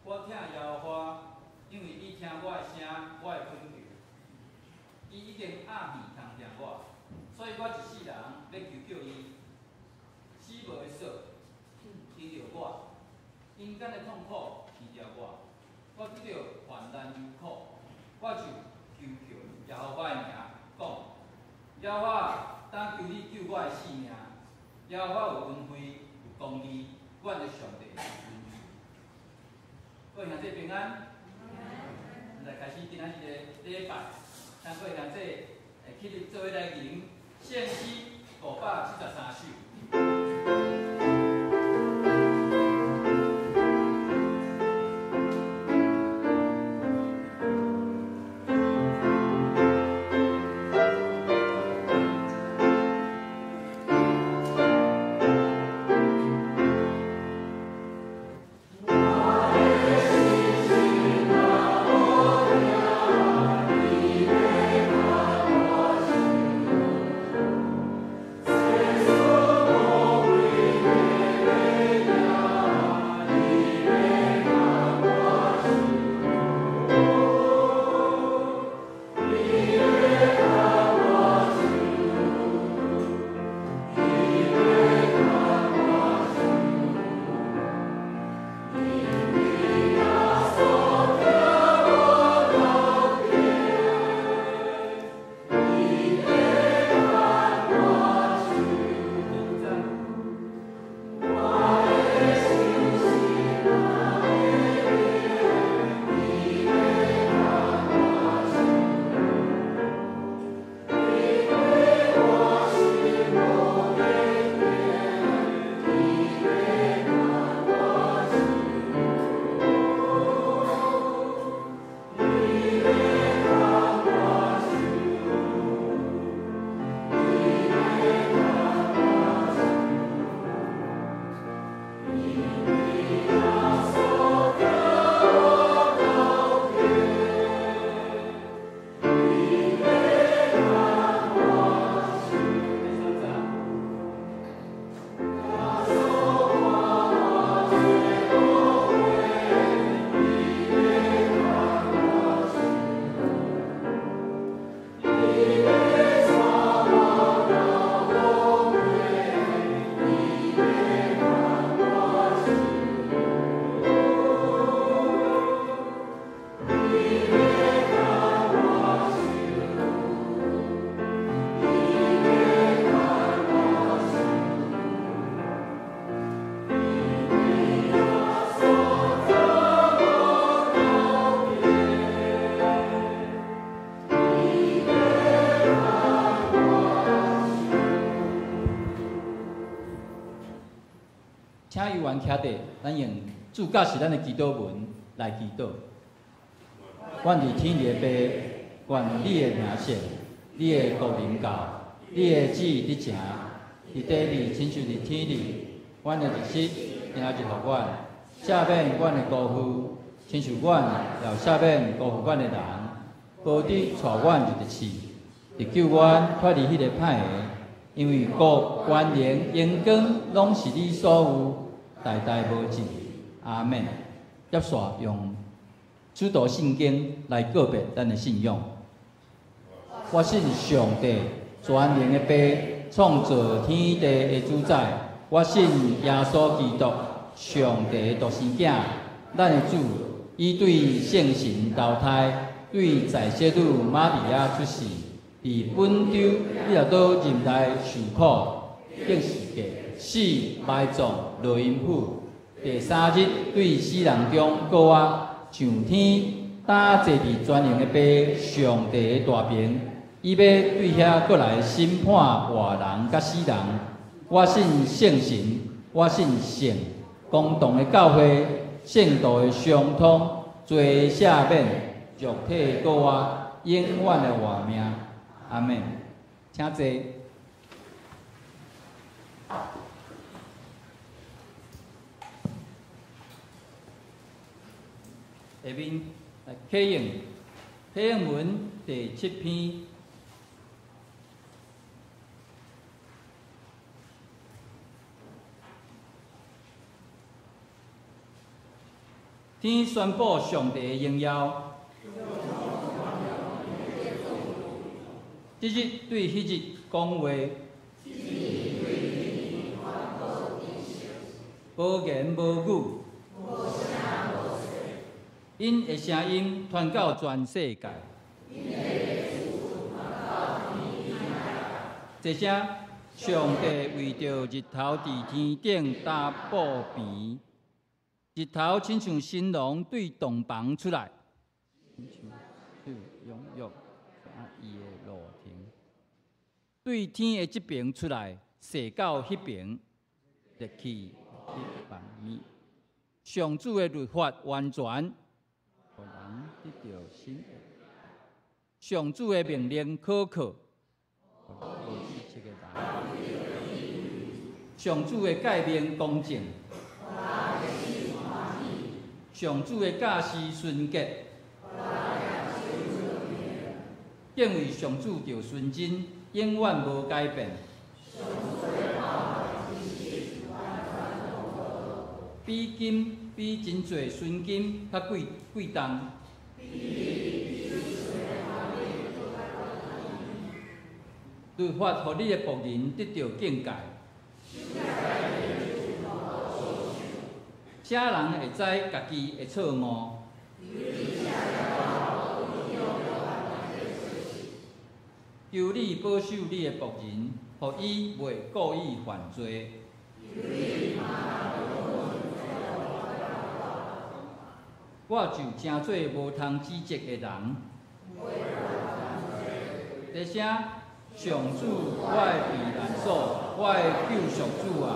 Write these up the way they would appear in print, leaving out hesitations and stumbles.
我疼耶和華，因為伊聽我的聲，我的懇求。伊已經鴨耳通聽我，所以我一世人欲求救伊。死無的索牽著我，陰間的痛苦纏著我，我拄著患難憂苦，我就求告耶和華的名，講：耶和華，當求你救我的性命。耶和華有恩惠，有公義，阮的上帝有恩慈。各位兄弟平安。來開始今仔日的禮拜，請各位兄弟會起立做伙來吟聖詩573首。請伊員徛地，咱用主教示咱的祈禱文來祈禱。阮佇天裡的父，願你的名聖，你的國臨到，你的旨意得成，佇地裡親像佇天裡。阮的日食今仔日予阮，赦免阮的辜負，親像阮也赦免辜負阮的人。無得帶阮入佇試，得救阮脫離彼個歹的。因為國、權能、榮光，攏是你所有，代代無盡。阿們。接續用使徒信經來告白咱的信仰。我信上帝全能的父，創造天地的主宰。我信耶穌基督，上帝的獨生囝，咱的主，伊對聖神投胎，對在聖女瑪利亞出世，佇本丟彼拉多任內受苦，釘十架，死埋葬，落陰府。第三日對死人中復活，上天，擔坐佇全能的父上帝的大爿，伊欲對遐閣來審判活人佮死人。我信聖神，我信聖公同的教會，聖徒的相通，罪赦免，肉體復活，永遠的活命。阿們。請坐。下面來啟應，啟應文第七篇。天宣布上帝的榮耀，這日對彼日講話，無言無語，𪜶的聲音傳到全世界。這聲上帝為著日頭佇天頂搭布棚，日頭親像新郎對洞房出來，親像踴躍伊的路程，對天的這爿出來，踅到彼爿，熱氣1萬米。上主的律法完全，予人得著新的。上主的命令可靠，上主的誡命公正，上主的教示純潔，敬畏上主就純真，永遠無改變。比金比真濟純金較貴貴重。律法予你的僕人得著境界。啥人會知家己的錯誤？求你保守你的僕人，予伊袂故意犯罪。我就成做無通指責的人。第聲，上主，我的避難所，我的救贖主啊！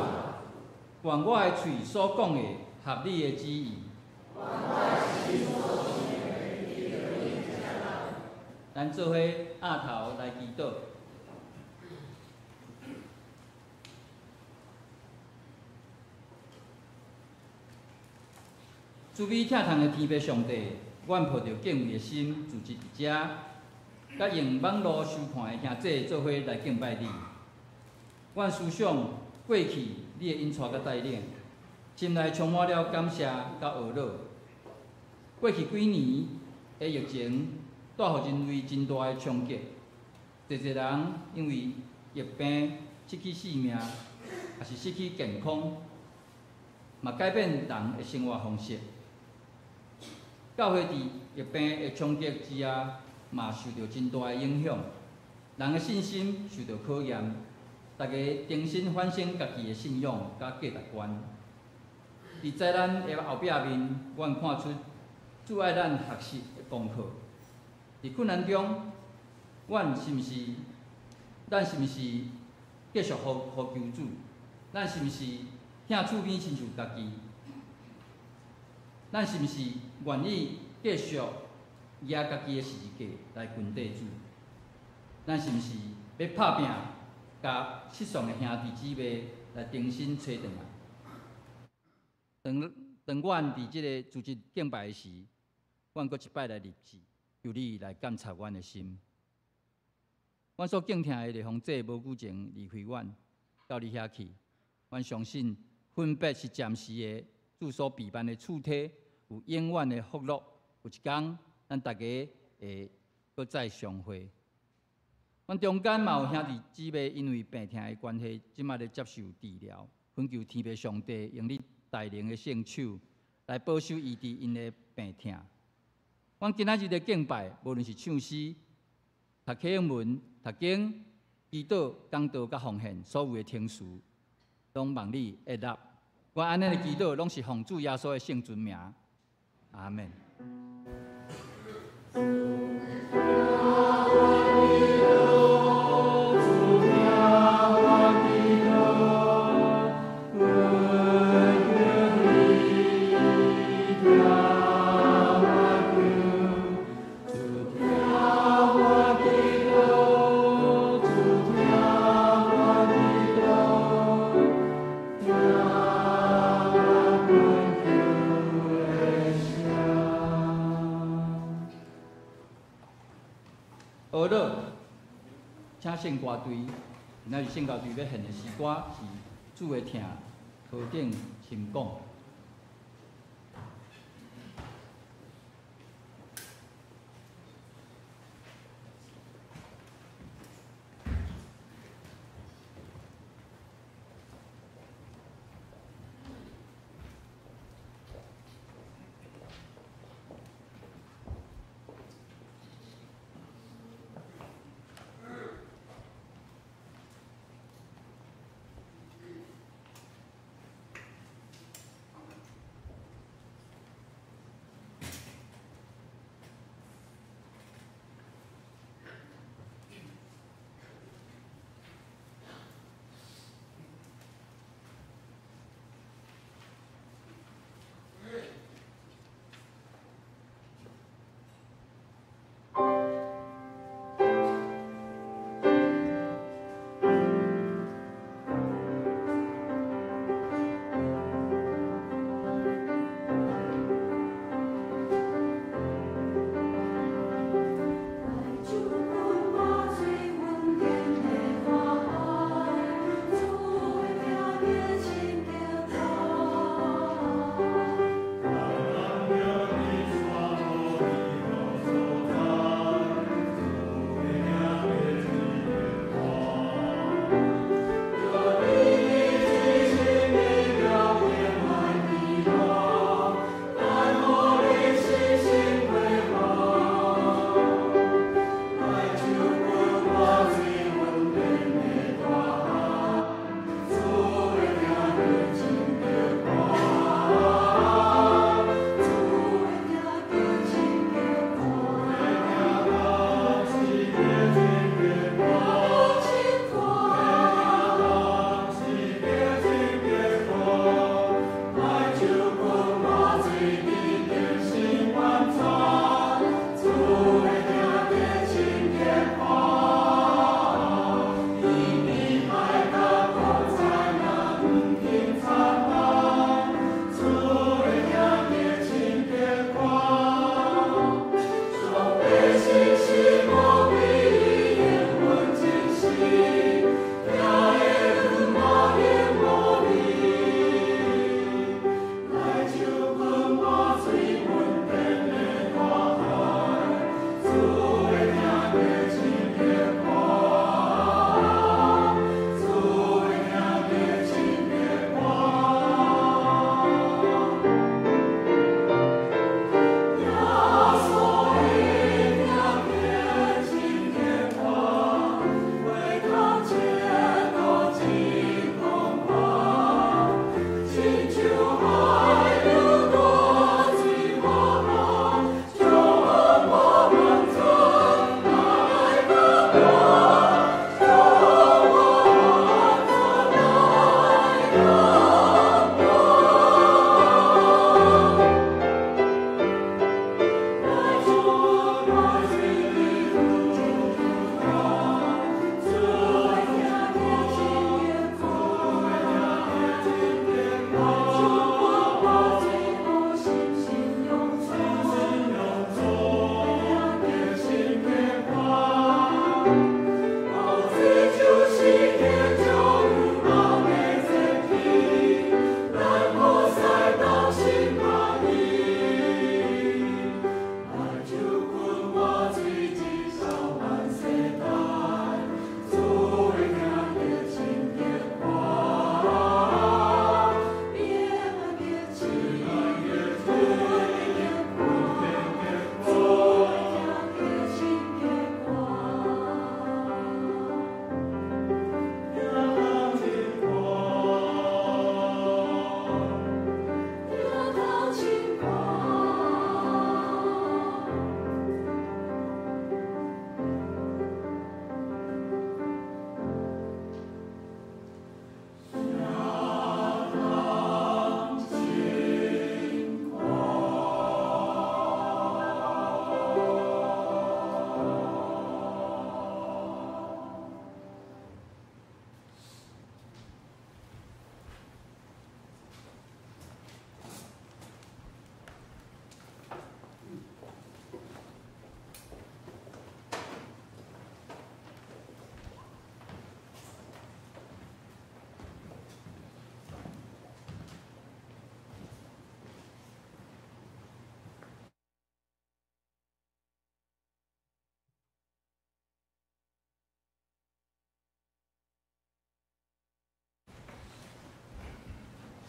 願我的喙所講的合你的旨意。咱做伙額頭來祈禱。慈悲疼痛的天父上帝，阮抱著敬畏的心，聚集佇遮，佮用網路收看的兄弟做伙來敬拜你。阮思想過去你的引帶佮帶領，心內充滿了感謝佮懊惱。過去幾年的疫情帶予人類真大的衝擊，濟濟人因為疫病失去性命，抑是失去健康，嘛改變人的生活方式。教會佇疫病的衝擊之下，嘛受著真大的影響，人的信心受著考驗，大家重新反省家己的信仰佮價值觀。佇災難的後壁面，阮看出主愛咱學習的功課。佇困難中，阮是毋是？咱是毋是繼續呼求主？咱是毋是疼厝邊親像家己？咱是毋是願意繼續舉家己的十字架來跟綴主？咱是毋是欲拍拚，共失喪的兄弟姊妹來重新揣轉來？當當阮佇這个組織敬拜的時，阮閣一擺來立志，求你來監察阮的心。阮所敬疼的麗芳姐無久前離開阮，到你遐去。阮相信分別是暫時的，主所備辦的厝體有永遠的福樂。有一天，咱大家會閣再相會。阮中間嘛有兄弟姊妹因為病痛的關係，這擺咧接受治療，懇求天父上帝用你大能的聖手來保守醫治𪜶的病痛。阮今仔日的敬拜，無論是唱詩、讀啟應文、讀經、祈禱、講道、佮奉獻，所有的程序，攏望你悅納。我按呢的祈禱，攏是奉主耶穌的聖尊名。阿們。學樂，請聖歌隊，今仔日聖歌隊欲獻的詩歌是《主的疼何等深廣》。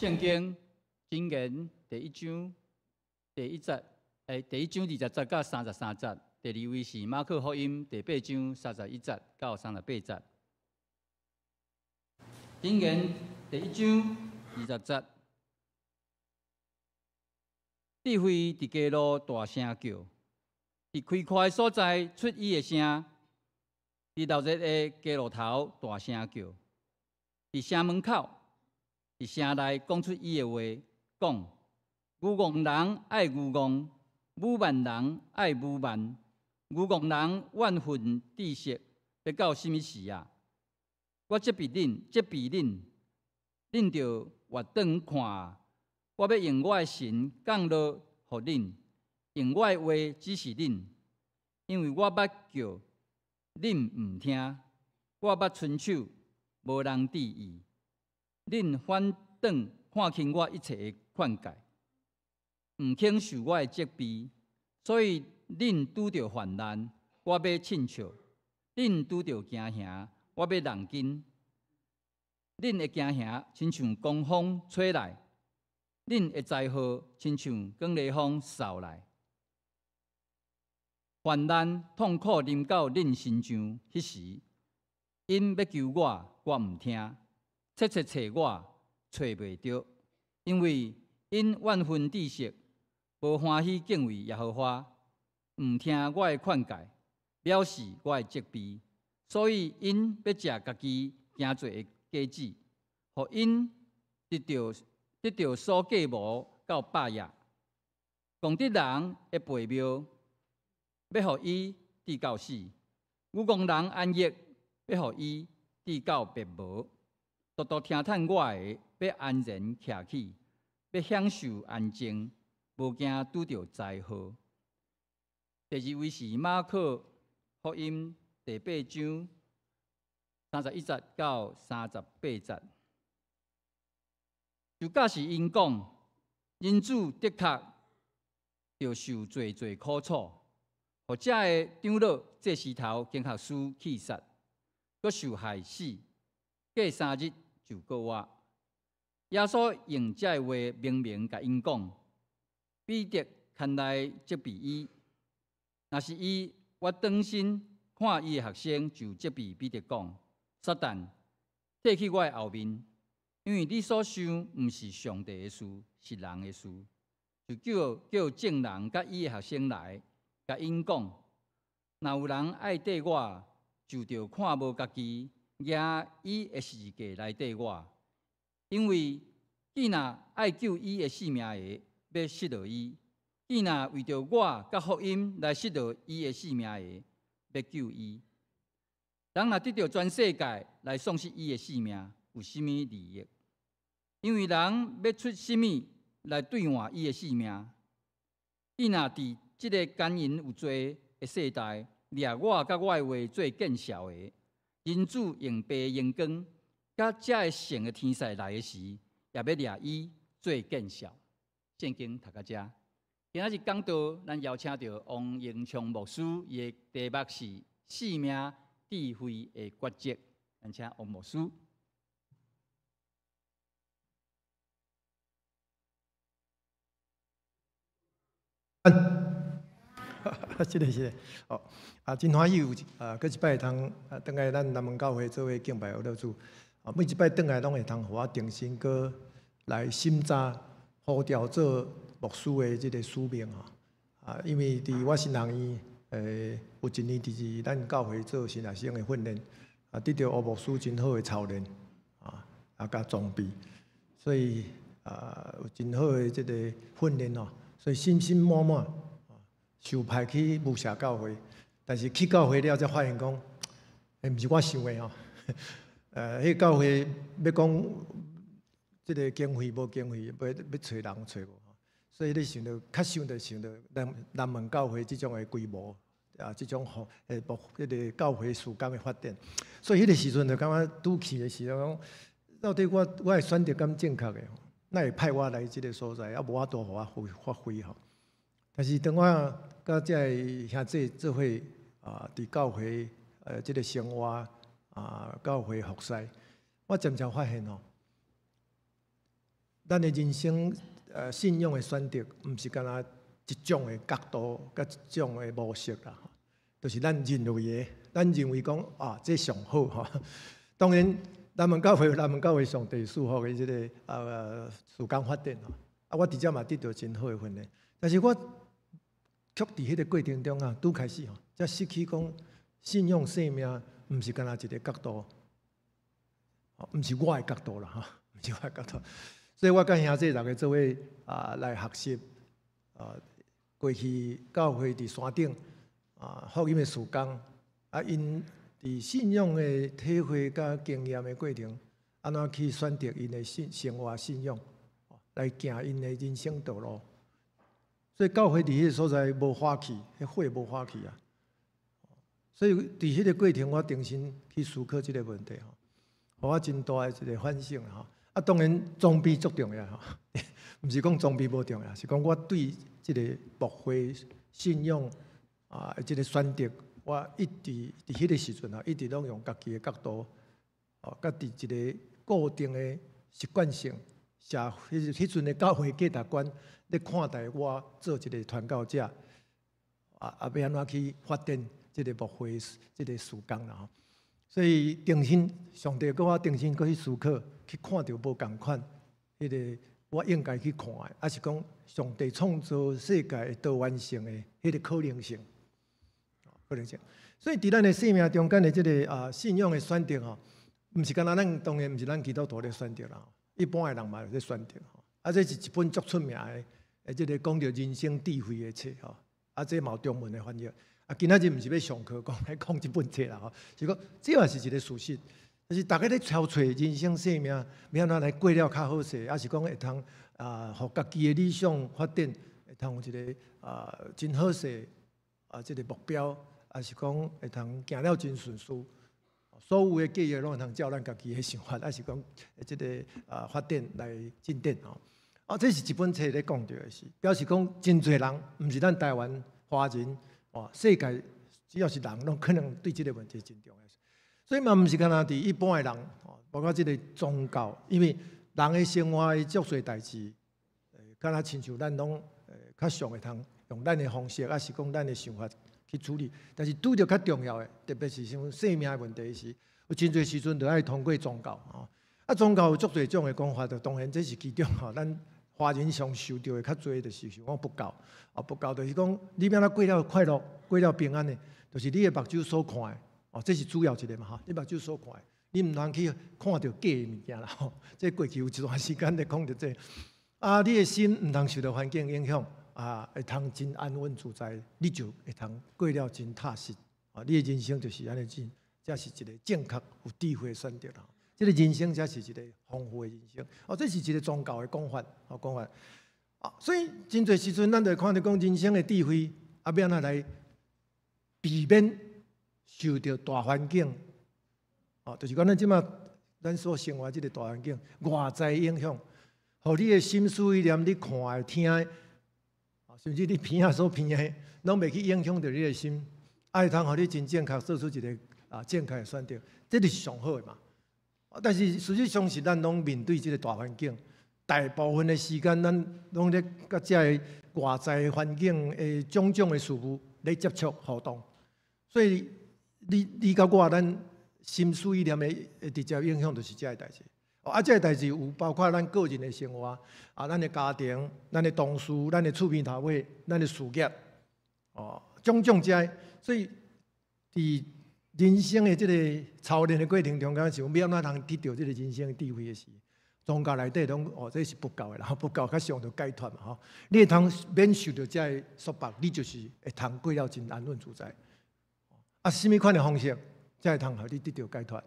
聖經箴言第一章第一節，第一章20節到33節。第二位是馬可福音第八章31節到38節。箴言第一章二十節，智慧佇街路大聲叫，佇開闊的所在出伊的聲，佇鬧熱的街路頭大聲叫，佇城門口，佇城內講出伊的話，講：愚戇人愛愚戇，愚慢人愛愚慢，愚戇人怨恨知識，欲到啥物時啊？我責備恁，責備恁，恁著越轉看啊！我欲用我的神降落予恁，用我的話指示恁，因為我捌叫，恁毋聽；我捌伸手，無人致意。恁反轉看輕我一切的勸誡，毋肯受我的責備，所以恁拄著患難，我欲凊笑；恁拄著驚嚇，我欲挵筋。恁的驚嚇親像狂風吹來，恁的災禍親像捲颱風掃來。患難痛苦臨到恁身上彼時，𪜶欲求我，我毋聽；切切揣我，揣袂著，因為𪜶怨恨知識，無歡喜敬畏耶和華，毋聽我的勸誡，藐視我的責備，所以𪜶欲食家己行做的計子，予𪜶得著所計謀到百業。戇直人的悖謬，欲予伊致到死；愚戇人安逸，欲予伊致到滅無。獨獨聽趁我的，欲安然徛起，欲享受安靜，無驚拄著災禍。第二位是馬可福音第八章31節到38節。就教示𪜶講，人子的確著受濟濟苦楚，予遮的長老、祭司頭、經學師棄殺，閣受害死，過3日就復活。耶穌用這个話明明共𪜶講，彼得牽來責備伊，若是伊越轉身看伊的學生，就責備彼得講：撒旦，退去我的後面，因為你所想毋是上帝的事，是人的事。就叫眾人佮伊的學生來，共𪜶講：若有人愛綴我，就著看無家己，舉伊的十字架來綴我。因為既若愛救伊的性命的，欲失落伊；既若為著我佮福音來失落伊的性命的，欲救伊。人若得著全世界來喪失伊的性命，有啥物利益？因為人欲出啥物來兌換伊的性命？既若佇這个姦淫有罪的世代，掠我佮我的話做見笑的，人子用父的榮光，佮這个聖的天使來的時，也欲掠伊做見笑。聖經讀到遮，今仔日講道，咱邀請著王榮昌牧師，伊的題目是性命智慧的抉擇。咱請王牧師。是的，是的，哦，啊，真歡喜有啊，閣一擺會通啊，轉來咱南門教會做伙敬拜阿主。啊，每一擺轉來攏會通予我重新閣來審查呼召做牧師的這个使命吼。啊，因為佇我新學院，有一年佇咱教會做新學生的訓練，啊，得著吳牧師真好的操練，啊，佮裝備，所以啊，有真好的這个訓練吼，所以信心滿滿。受派去霧社教會，但是去教會了才發現講，毋是我想的吼。彼個教會欲講這个經費無經費，欲揣人揣無吼。所以你想著較想著想著南門教會這種的規模啊，這種吼牧彼个教會事工的發展。所以彼个時陣就感覺拄去的時陣講，到底我的選擇敢正確的吼？哪會派我來這个所在，啊無法度予我發揮吼。但是當我佮這个兄弟做伙啊，佇教會這个生活啊，教會服侍，我漸漸發現吼，咱的人生信仰的選擇，毋是干焦一種的角度，佮一種的模式啦。就是咱認為的，咱認為講啊，這上好吼。當然，南門教會有南門教會上帝賜福的這个事工發展吼。啊，我佇遮嘛得著真好的訓練，但是我卻佇彼个過程中啊，拄開始吼，才失去講信仰生命，毋是干焦一个角度，毋是我的角度啦，吼，毋是我的角度。所以我佮兄弟逐家做伙啊來學習啊，過去教會佇山頂啊福音的事工啊，𪜶佇信仰的體會佮經驗的過程，按怎去選擇𪜶的信生活信仰，來行𪜶的人生道路。所以教會佇彼个所在無火氣，彼火無火氣啊。所以佇彼个過程，我重新去思考這个問題吼，予我真大的一个反省吼。啊，當然裝備足重要吼，毋是講裝備無重要，是講我對這个牧會信仰啊，這个選擇，我一直佇彼个時陣啊，一直攏用家己的角度，哦，佮佇一個固定的習慣性社彼彼陣的教會價值觀咧看待我做一个傳教者，啊，欲按怎去發展這个牧會這个事工啦吼。所以重新上帝閣我重新閣去思考，去看著無仝款，彼个我應該去看的，抑是講上帝創造世界的多元性的彼个可能性，可能性。所以佇咱的生命中間的這个信仰的選擇吼，毋是干焦咱當然毋是咱基督徒咧選擇啦，一般的人嘛有咧選擇吼。啊，這是一本足出名的，這个講著人生智慧的冊吼。啊，這嘛有中文的翻譯。啊，今仔日毋是欲上課講來講這本冊啦吼，是講這嘛是一个事實，就是逐家咧搜揣人生生命，欲按怎來過了較好勢，抑是講會通啊，予家己的理想發展，會通有一个啊真好勢啊，這个目標，抑是講會通行了真順遂，所有的計劃攏會通照咱家己的想法，抑是講這个啊發展來進展吼。啊，這是一本冊咧講著的是，表示講真濟人，毋是咱台灣華人。哦，世界只要是人，攏可能對這个問題真重要。所以嘛，毋是干焦佇一般的人，包括這个宗教，因為人的生活的足濟代誌，敢若親像咱攏較常會通用咱的方式，抑是講咱的想法去處理。但是拄著較重要的，特別是像生命的問題時，有真濟時陣就愛通過宗教。吼，啊，宗教有足濟種的講法，就當然這是其中吼，咱華人上受著的較濟，就是像講佛教。啊，佛教就是講你欲按怎過了快樂、過了平安的，就是你的目睭所看的，哦，這是主要一个嘛吼。你目睭所看的，你毋通去看著假的物件啦吼。這過去有一段時間咧講著這個，啊，你的心毋通受著環境影響，啊，會通真安穩自在，你就會通過了真踏實。啊，你的人生就是按呢真，這是一个正確有智慧的選擇啦。這个人生才是一个豐富的人生。哦，這是一个宗教的講法，哦，講法。啊，所以真濟時陣，咱就會看著講人生的智慧，啊，欲按怎來避免受著大環境，哦，就是講咱這馬咱所生活這个大環境外在影響，予你的心思意念，你看的、聽的，甚至你鼻仔所鼻的，攏袂去影響著你的心，會通予你真正確做出一个正確的選擇，這就是上好的嘛。但是事實上是咱攏面對這个大環境。大部分的時間，咱攏咧佮這个外在環境的種種的事物咧接觸互動，所以你佮我，咱心思意念的直接影響就是這个代誌。啊，這个代誌有包括咱個人的生活，啊，咱的家庭、咱的同事、咱的厝邊頭尾、咱的事業，哦，種種這个，所以佇人生的這个操練的過程中間，是欲按怎通得著這个人生的智慧的時。宗教內底攏哦，這是佛教的啦，佛教較常著解脫嘛吼。你會通免受著這个束縛，你就是會通過了真安穩自在。啊，啥物款的方式才會通予你得著解脫？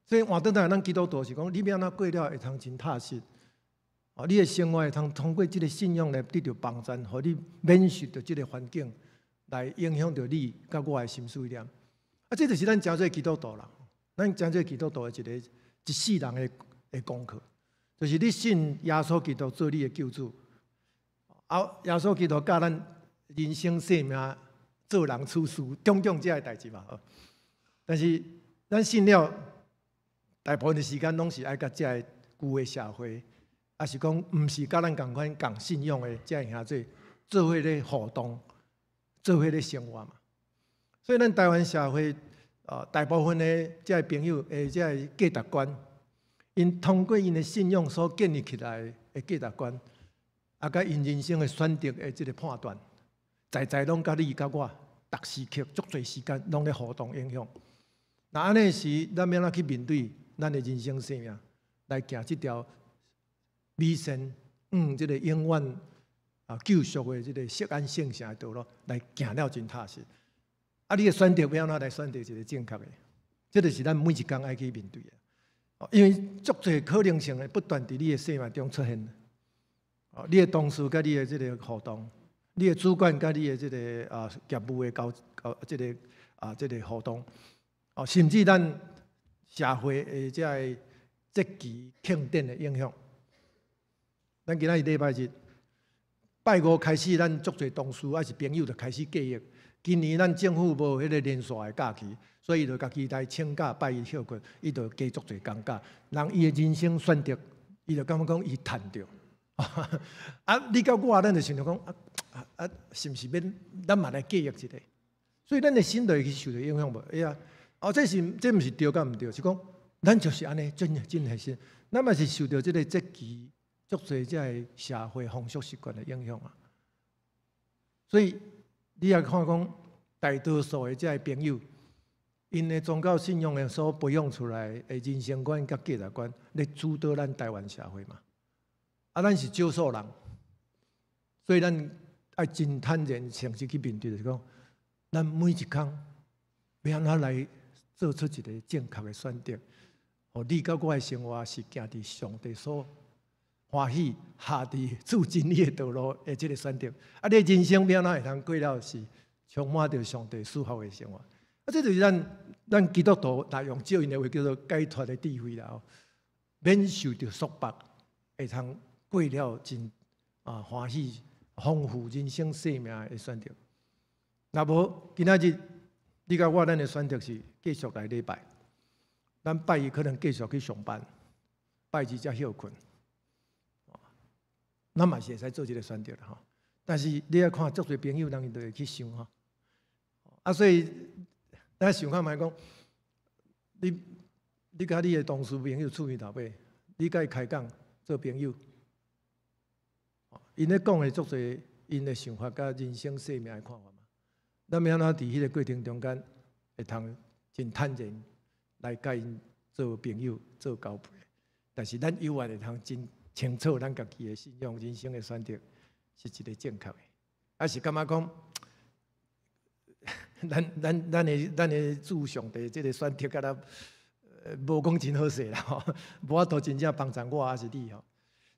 所以換轉來，咱基督徒是講，你欲按怎過了會通真踏實。哦，你的生活會通通過這个信仰來得著幫助，予你免受著這个環境來影響著你佮我的心思意念。啊，這就是咱成做基督徒啦。咱成做基督徒的一个一世人的功課，就是你信耶穌基督做你的救主，啊，耶穌基督教咱人生生命、做人處事，種種這个代誌嘛。但是咱信了，大部分的時間攏是愛佮這个舊的社會，抑是講毋是佮咱仝款仝信仰的這兄弟做伙咧互動，做伙咧生活嘛。所以咱台灣社會大部分的這个朋友的這个價值觀，𪜶通過𪜶的信仰所建立起來的價值觀，佮𪜶人生的選擇的這个判斷，在在攏佮你佮我，逐時刻足濟時間攏咧互動影響。若按呢時，咱欲按怎去面對咱的人生生命，來行這條美善這个永遠救贖的這个錫安聖城的道路，來行了真踏實。你的選擇欲按怎來選擇一个正確的？這就是咱每一工愛去面對的。因為足濟可能性會不斷佇你的生命中出現。你的同事佮你的這个互動，你的主管佮你的這个業務的交交這个這个互動，甚至咱社會的這个節期慶典的影響。咱今仔日禮拜日，拜五開始，咱足濟同事抑是朋友就開始計劃。今年咱政府無彼个連續的假期，所以伊就家己來請假拜一歇睏，伊就加足濟工假。人伊的人生選擇，伊就感覺講伊趁著。你佮我，咱就想著講是毋是欲咱嘛來計劃一下？所以咱的心就會去受著影響無？哎呀，這是這毋是對佮毋對，是講咱就是按呢，真真現實。咱嘛是受著這个節期足濟這个社會風俗習慣的影響啊。所以你也看講，大多數的這个朋友，𪜶的宗教信仰的所培養出來的人生觀佮價值觀，咧主導咱台灣社會嘛。咱是少數人，所以咱愛真坦然誠實去面對，就是講，咱每一工欲按怎來做出一个正確的選擇，予你佮我的生活是行佇上帝所歡喜、合佇主真理的道路的這个選擇。你的人生欲按怎會通過了是充滿著上帝祝福的生活。這就是咱基督徒若用照𪜶的話叫做解脫的智慧啦吼，免受著束縛，會通過了真歡喜、豐富人生生命的選擇。若無今仔日你佮我咱的選擇是繼續來禮拜，咱拜一可能繼續去上班，拜二才歇睏。咱嘛是會使做這个選擇啦吼。但是你愛看足濟朋友，人𪜶就會去想吼。所以咱想看覓講，你佮你的同事朋友處面頭尾，你佮伊開講做朋友，𪜶咧講的足濟𪜶的想法佮人生生命的看法嘛。咱欲按怎佇彼个過程中間會通真坦然來佮𪜶做朋友、做交陪，但是咱猶原會通真清楚咱家己的信仰、人生的選擇是一个正確的，抑是感覺講，咱的主上帝這个選擇，敢若無講真好勢啦吼，無法度真正幫助我抑是你吼。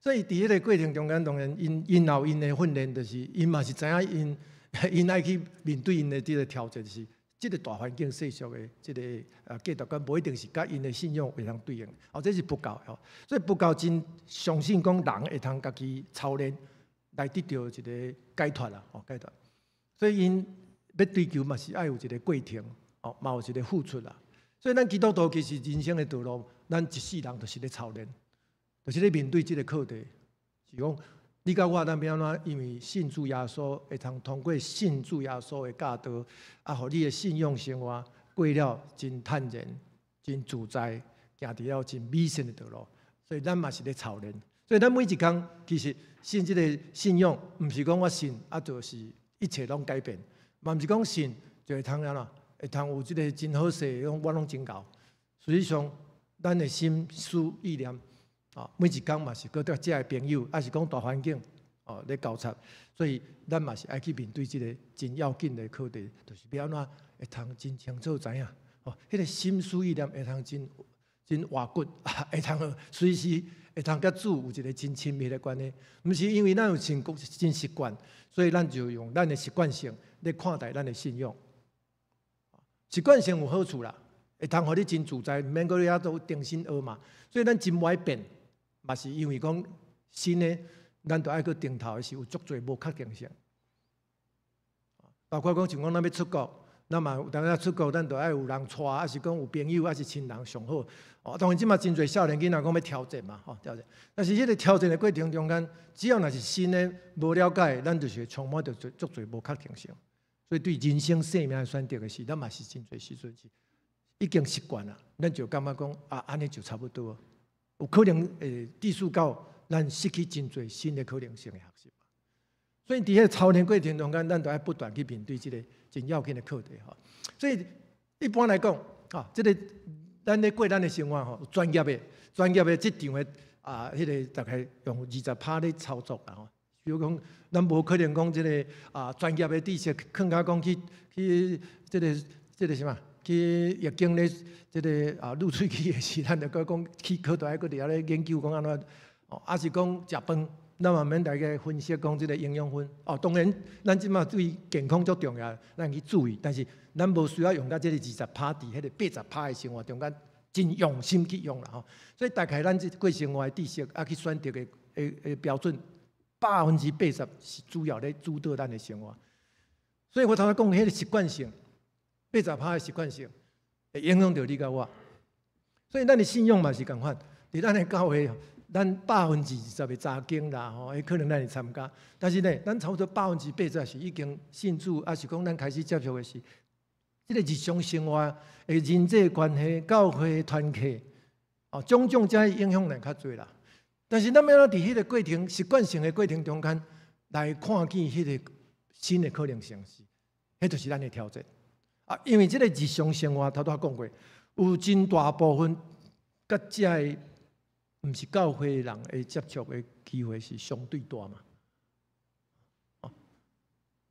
所以佇彼个過程中間，當然𪜶𪜶有𪜶的訓練，就是𪜶嘛是知影𪜶愛去面對𪜶的這个挑戰，是這个大環境世俗的這个價值觀，無一定是佮𪜶的信仰會通對應。這是佛教吼，所以佛教真相信講人會通家己操練來得著一个解脫啦，解脫。所以𪜶欲追求嘛是愛有一个過程，嘛有一个付出啦。所以咱基督徒其實人生的道路，咱一世人就是咧操練，就是咧面對這个課題，是講你佮我咱欲按怎？因為信主耶穌，會通通過信主耶穌的教導，予你的信仰生活過了真坦然、真自在，行佇了真美善的道路。所以咱嘛是咧操練。所以咱每一工其實信這个信仰，毋是講我信就是一切攏改變，嘛毋是講信就會通按怎，會通有這个真好勢，講我攏真𠢕。實際上，咱的心思意念，每一工嘛是閣佮遮的朋友，抑是講大環境，咧交叉，所以咱嘛是愛去面對這个真要緊的課題，就是欲按怎會通真清楚知影，彼个心思意念會通真真活骨，會通隨時會通佮主有一个真親密的關係。毋是因為咱有真真習慣，所以咱就用咱的習慣性咧看待咱的信仰。習慣性有好處啦，會通予你真自在，毋免閣遐做重新學嘛。所以咱真無愛變，嘛是因為講新的，咱著愛閣重頭的時有足濟無確定性。包括講像講咱欲出國，咱嘛有當時出國，咱就愛有人帶，抑是講有朋友，抑是親人上好。哦，當然這馬真濟少年囡仔講欲挑戰嘛，吼，挑戰。但是彼个挑戰的過程中間，只要若是新的無了解，咱就是會充滿著足濟無確定性。所以對人生生命的選擇的時，咱嘛是真濟時陣是已經習慣啦，咱就感覺講啊，按呢就差不多。有可能會致使到咱失去真濟新的可能性的學習。所以佇彼个操練過程中間，咱都愛不斷去面對這个真要緊的課題吼。所以一般來講，啊，這个咱咧過咱的生活吼，專業的職場的啊，彼个大概用20趴咧操作啦吼。比如講，咱無可能講這个啊專業的知識，囥甲講去這个啥物？去易經咧，這个啊滷喙齒的時，咱就閣講去課都愛閣佇遐咧研究講按怎，哦，抑是講食飯，咱嘛免來個分析講這个營養分。哦，當然，咱這馬對健康足重要，咱去注意，但是咱無需要用到這个20趴佇彼个80趴的生活中間，真用心去用啦吼。所以大概咱這過生活的知識啊，去選擇的標準，80%是主要咧主導咱的生活。所以我頭先講彼个習慣性，八十趴的習慣性會影響著你佮我。所以咱的信仰嘛是仝款，佇咱的教會，咱20%的查經啦，吼，可能咱會參加，但是呢，咱差不多80%是已經信主，抑是講咱開始接觸的是，這個日常生活的人際關係、教會團契，哦，種種這影響力較濟啦。但是咱欲按怎佇彼个過程習慣性的過程中間來看見彼个新的可能性是，彼就是咱的挑戰。啊，因為這个日常生活頭拄仔講過，有真大部分佮這个毋是教會人的接觸的機會是相對大嘛。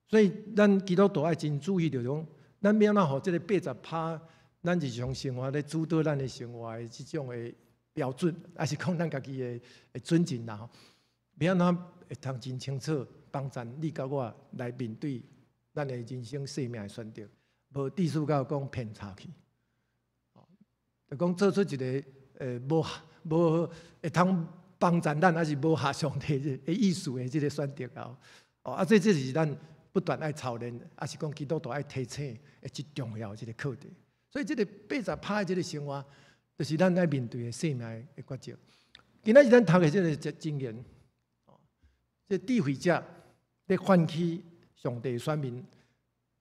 所以咱基督徒愛真注意，就是講，咱欲按怎予這个八十趴，咱日常生活咧主導咱的生活的這種的標準，抑是講咱家己的準繩啦吼，欲按怎會通真清楚幫助你佮我來面對咱的人生生命的選擇，無致使到講偏差去，就講做出一个無會通幫助咱，抑是無合上帝的意思的這个選擇啊！哦，啊，這是咱不斷愛操練，抑是講基督徒愛提醒的最重要的這个課題。所以這个八十趴的這个生活，就是咱愛面對的生命的抉擇。今仔日咱讀的這个箴言，哦，這智慧者咧喚起上帝選民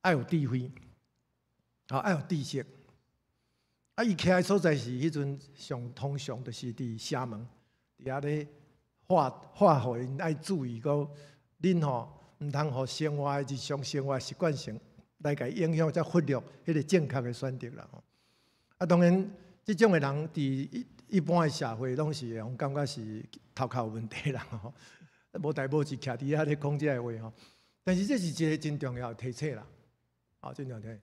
愛有智慧，啊，愛有知識。啊，伊徛的所在是彼陣上通常就是佇城門，佇遐咧話話予𪜶愛注意講，恁吼毋通予生活的日常生活習慣性來共影響，才忽略彼个正確的選擇啦。啊，當然，這種的人佇一般的社會攏是會予感覺是頭殼有問題啦吼，無代無誌徛佇遐咧講這个話吼。但是這是一个真重要的提醒啦，啊，真重要提醒。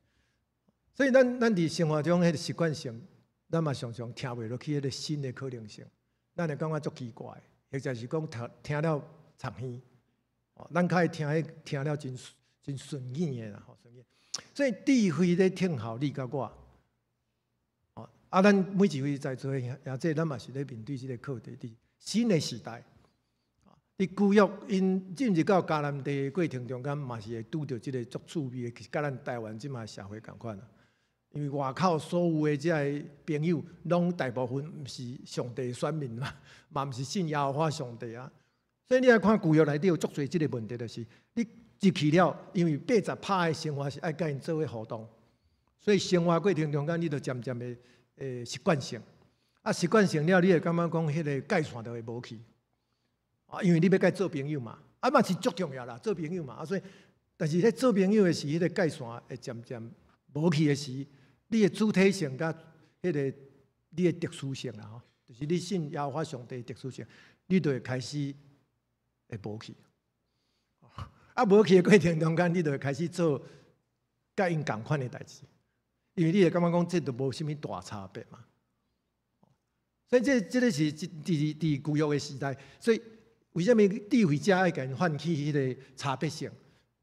所以咱佇生活中彼个習慣性，咱嘛常常聽袂落去彼个新的可能性，咱會感覺足奇怪，或者是講聽了聳耳，哦，咱較愛聽彼聽了真真順耳的啦，吼，順耳。所以智慧咧聽候你佮我，哦，啊，咱每一位在座的兄弟，咱嘛是咧面對這个課題，佇新的時代，佇舊約𪜶進入到迦南地的過程中間，嘛是會拄著這个足趣味的，佮咱台灣這馬社會仝款啊。因為外口所有的這个朋友，攏大部分毋是上帝選民嘛，嘛毋是信耶和華上帝啊。所以你來看舊約內底有足濟這个問題，就是你入去了，因為八十趴的生活是愛佮𪜶做伙互動，所以生活過程中間，你就漸漸的習慣性，啊習慣性了，你會感覺講彼个界線就會無去，啊，因為你欲佮做朋友嘛，啊嘛是足重要啦，做朋友嘛，啊所以，但是咧做朋友的時，彼個界線會漸漸無去的時，你的主體性佮彼个你的特殊性啦吼，就是你信耶和華上帝的特殊性，你就會開始會無去。啊，無去的過程中間，你就會開始做佮𪜶仝款的代誌，因為你會感覺講這都無啥物大差別嘛。所以這个是佇舊約的時代，所以為啥物智慧者愛共𪜶喚起彼个差別性，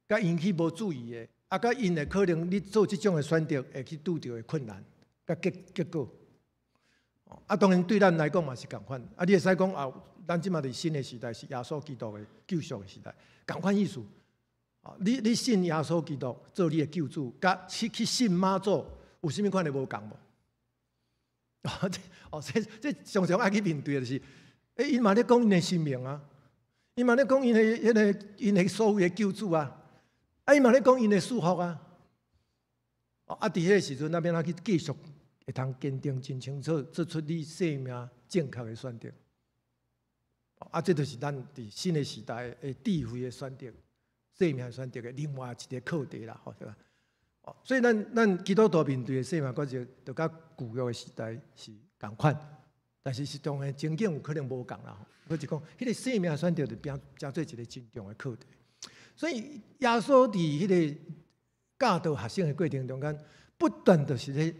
佮𪜶去無注意的，啊，佮𪜶會可能你做這種的選擇會去拄著的困難，佮結果。啊，當然對咱來講嘛是仝款。啊，你會使講啊，咱這馬佇新的時代是耶穌基督的救贖的時代，仝款意思。你信耶穌基督做你的救主，佮去信媽祖有啥物款的無仝無？哦，這常常愛去面對的就是，𪜶嘛咧講𪜶的神明啊，𪜶嘛咧講𪜶的彼个𪜶的所謂的救主啊，啊，𪜶嘛咧講𪜶的祝福啊。啊，佇彼个時陣，咱欲按怎去繼續會通堅定真清楚，做出你生命正確的選擇。啊，這就是咱佇新的時代的智慧的選擇、生命選擇的另外一個課題啦，吼，對吧？所以咱基督徒面對的生命抉擇，就佮舊約的時代是仝款，但是是當然情景有可能無仝啦。我就講，彼個生命選擇就變成做一個真重要的課題。所以耶穌佇彼個教導學生的過程中間，不斷就是咧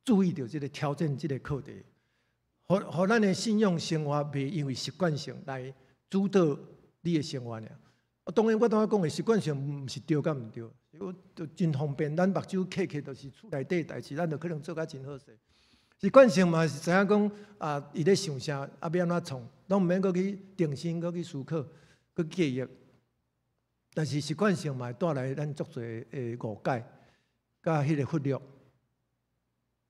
注意著這個挑戰這個課題，予咱的信仰生活袂因為習慣性來主導你的生活爾。當然，我拄仔講的習慣性毋是對佮毋對，我就真方便。咱目睭瞌瞌就是厝內底代誌，咱就可能做甲真好勢。習慣性嘛是知影講啊，伊咧想啥，啊欲按怎創，攏毋免閣去重新閣去思考、閣記憶。但是習慣性嘛會帶來咱足濟的誤解，佮彼個忽略。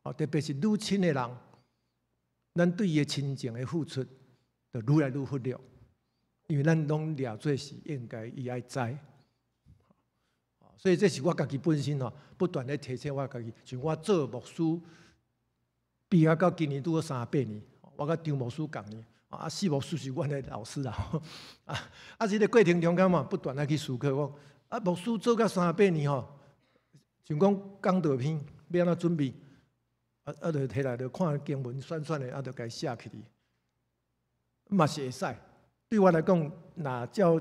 哦，特別是愈親的人，咱對伊的親情的付出，就愈來愈忽略。因為咱攏掠做是應該伊愛知，所以這是我家己本身吼，不斷咧提醒我家己，像我做牧師，畢業到今年拄好38年，我佮張牧師仝年，啊，四牧師是阮的老師啦，啊，這個過程中間嘛，不斷咧去思考講，啊，牧師做到三十八年吼，像講講道篇欲按怎準備，啊，就提來就看經文選選的，啊，就共寫起去，嘛是會使。對我來講，若照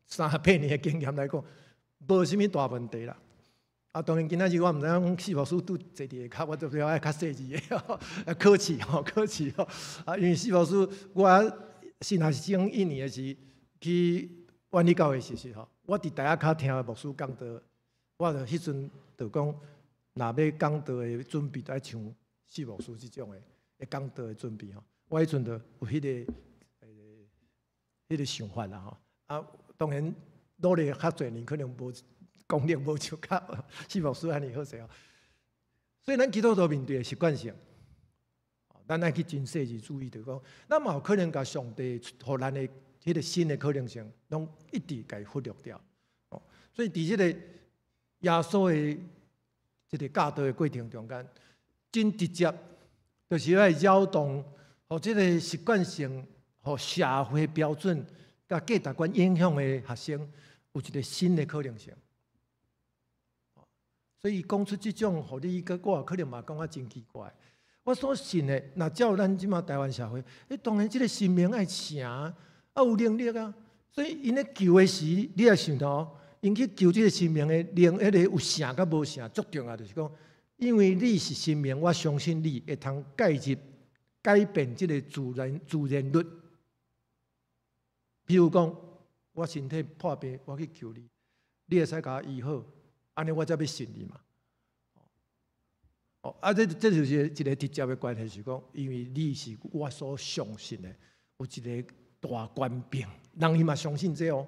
三十八年的經驗來講，無啥物大問題啦。啊，當然今仔日我毋知影講四牧師拄坐佇下跤，我就比較愛較細緻的，客氣吼，客氣吼。啊，因為四牧師，我新學生一年的時去萬里教會實習吼，我佇台仔跤聽牧師講道，我就彼陣就講，若欲講道的準備，愛像四牧師這種的，會講道的準備吼。我彼陣就有彼個想法啦吼。啊，當然努力較濟年，可能無功力無像較四牧師按呢好勢哦。所以咱基督徒面對的習慣性，咱愛去真細緻注意，就講，咱嘛有可能共上帝予咱的彼個新的可能性，攏一直共忽略掉。哦，所以佇這個耶穌的這個教導的過程中間，真直接，就是愛擾動，予這個習慣性，予社會標準、佮價值觀影響的學生，有一個新的可能性。所以講出這種，予你佮我可能嘛感覺真奇怪。我所信的，若照咱這馬台灣社會，當然這個神明愛成，啊有能力啊。所以𪜶咧求的時，你也想到，𪜶去求這個神明的能，彼個有成佮無成，足重要就是講，因為你是神明，我相信你會通介入改變這個自然律。比如講，我身體破病，我去求你，你會使共我醫好，按呢我才欲信你嘛。哦，啊，這就是一個直接的關係，是講，因為你是我所相信的，有一個大權柄，人伊嘛相信這哦。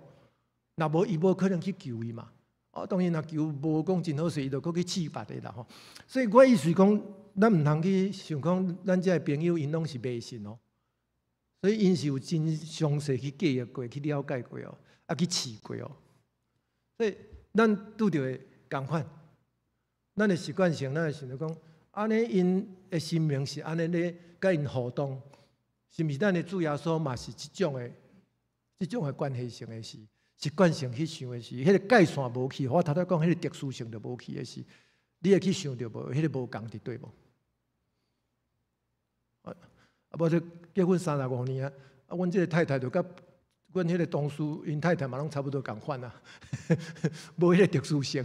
若無伊無可能去求伊嘛。哦，當然若求無講真好勢，伊就閣去試別的啦吼。所以我意思講，咱毋通去想講，咱這个朋友𪜶攏是迷信哦。所以𪜶是有真詳細去計劃過、去了解過哦，啊去試過哦。所以咱拄著的仝款，咱的習慣性，咱會想著講，按呢𪜶的神明是按呢咧佮𪜶互動，是毋是咱的主耶穌嘛是這種的關係性的事，習慣性去想的是，彼個界線無去，我頭拄講彼個特殊性就無去的是，你會去想著無？彼個無仝佇佗無？啊，無就結婚35年啊，啊，阮這個太太就佮阮彼個同事𪜶太太嘛攏差不多仝款啊，無彼個特殊性，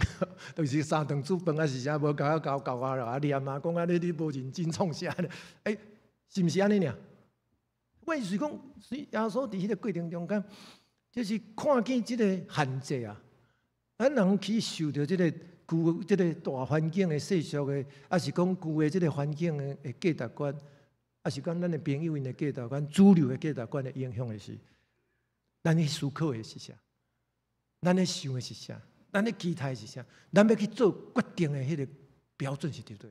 就是三頓煮飯啊是啥，無共我教教啊啊念啊，講啊你無認真創啥咧？欸，是毋是按呢爾？我意思講，耶穌佇彼個過程中間，就是看見這個限制啊，咱人去受著這個舊這個大環境的世俗的，抑是講舊的這個環境的價值觀，抑是講咱的朋友𪜶的價值觀、主流的價值觀的影響的時，咱去思考的是啥？咱咧想的是啥？咱咧期待是啥？咱欲去做決定的彼个標準是佇佗？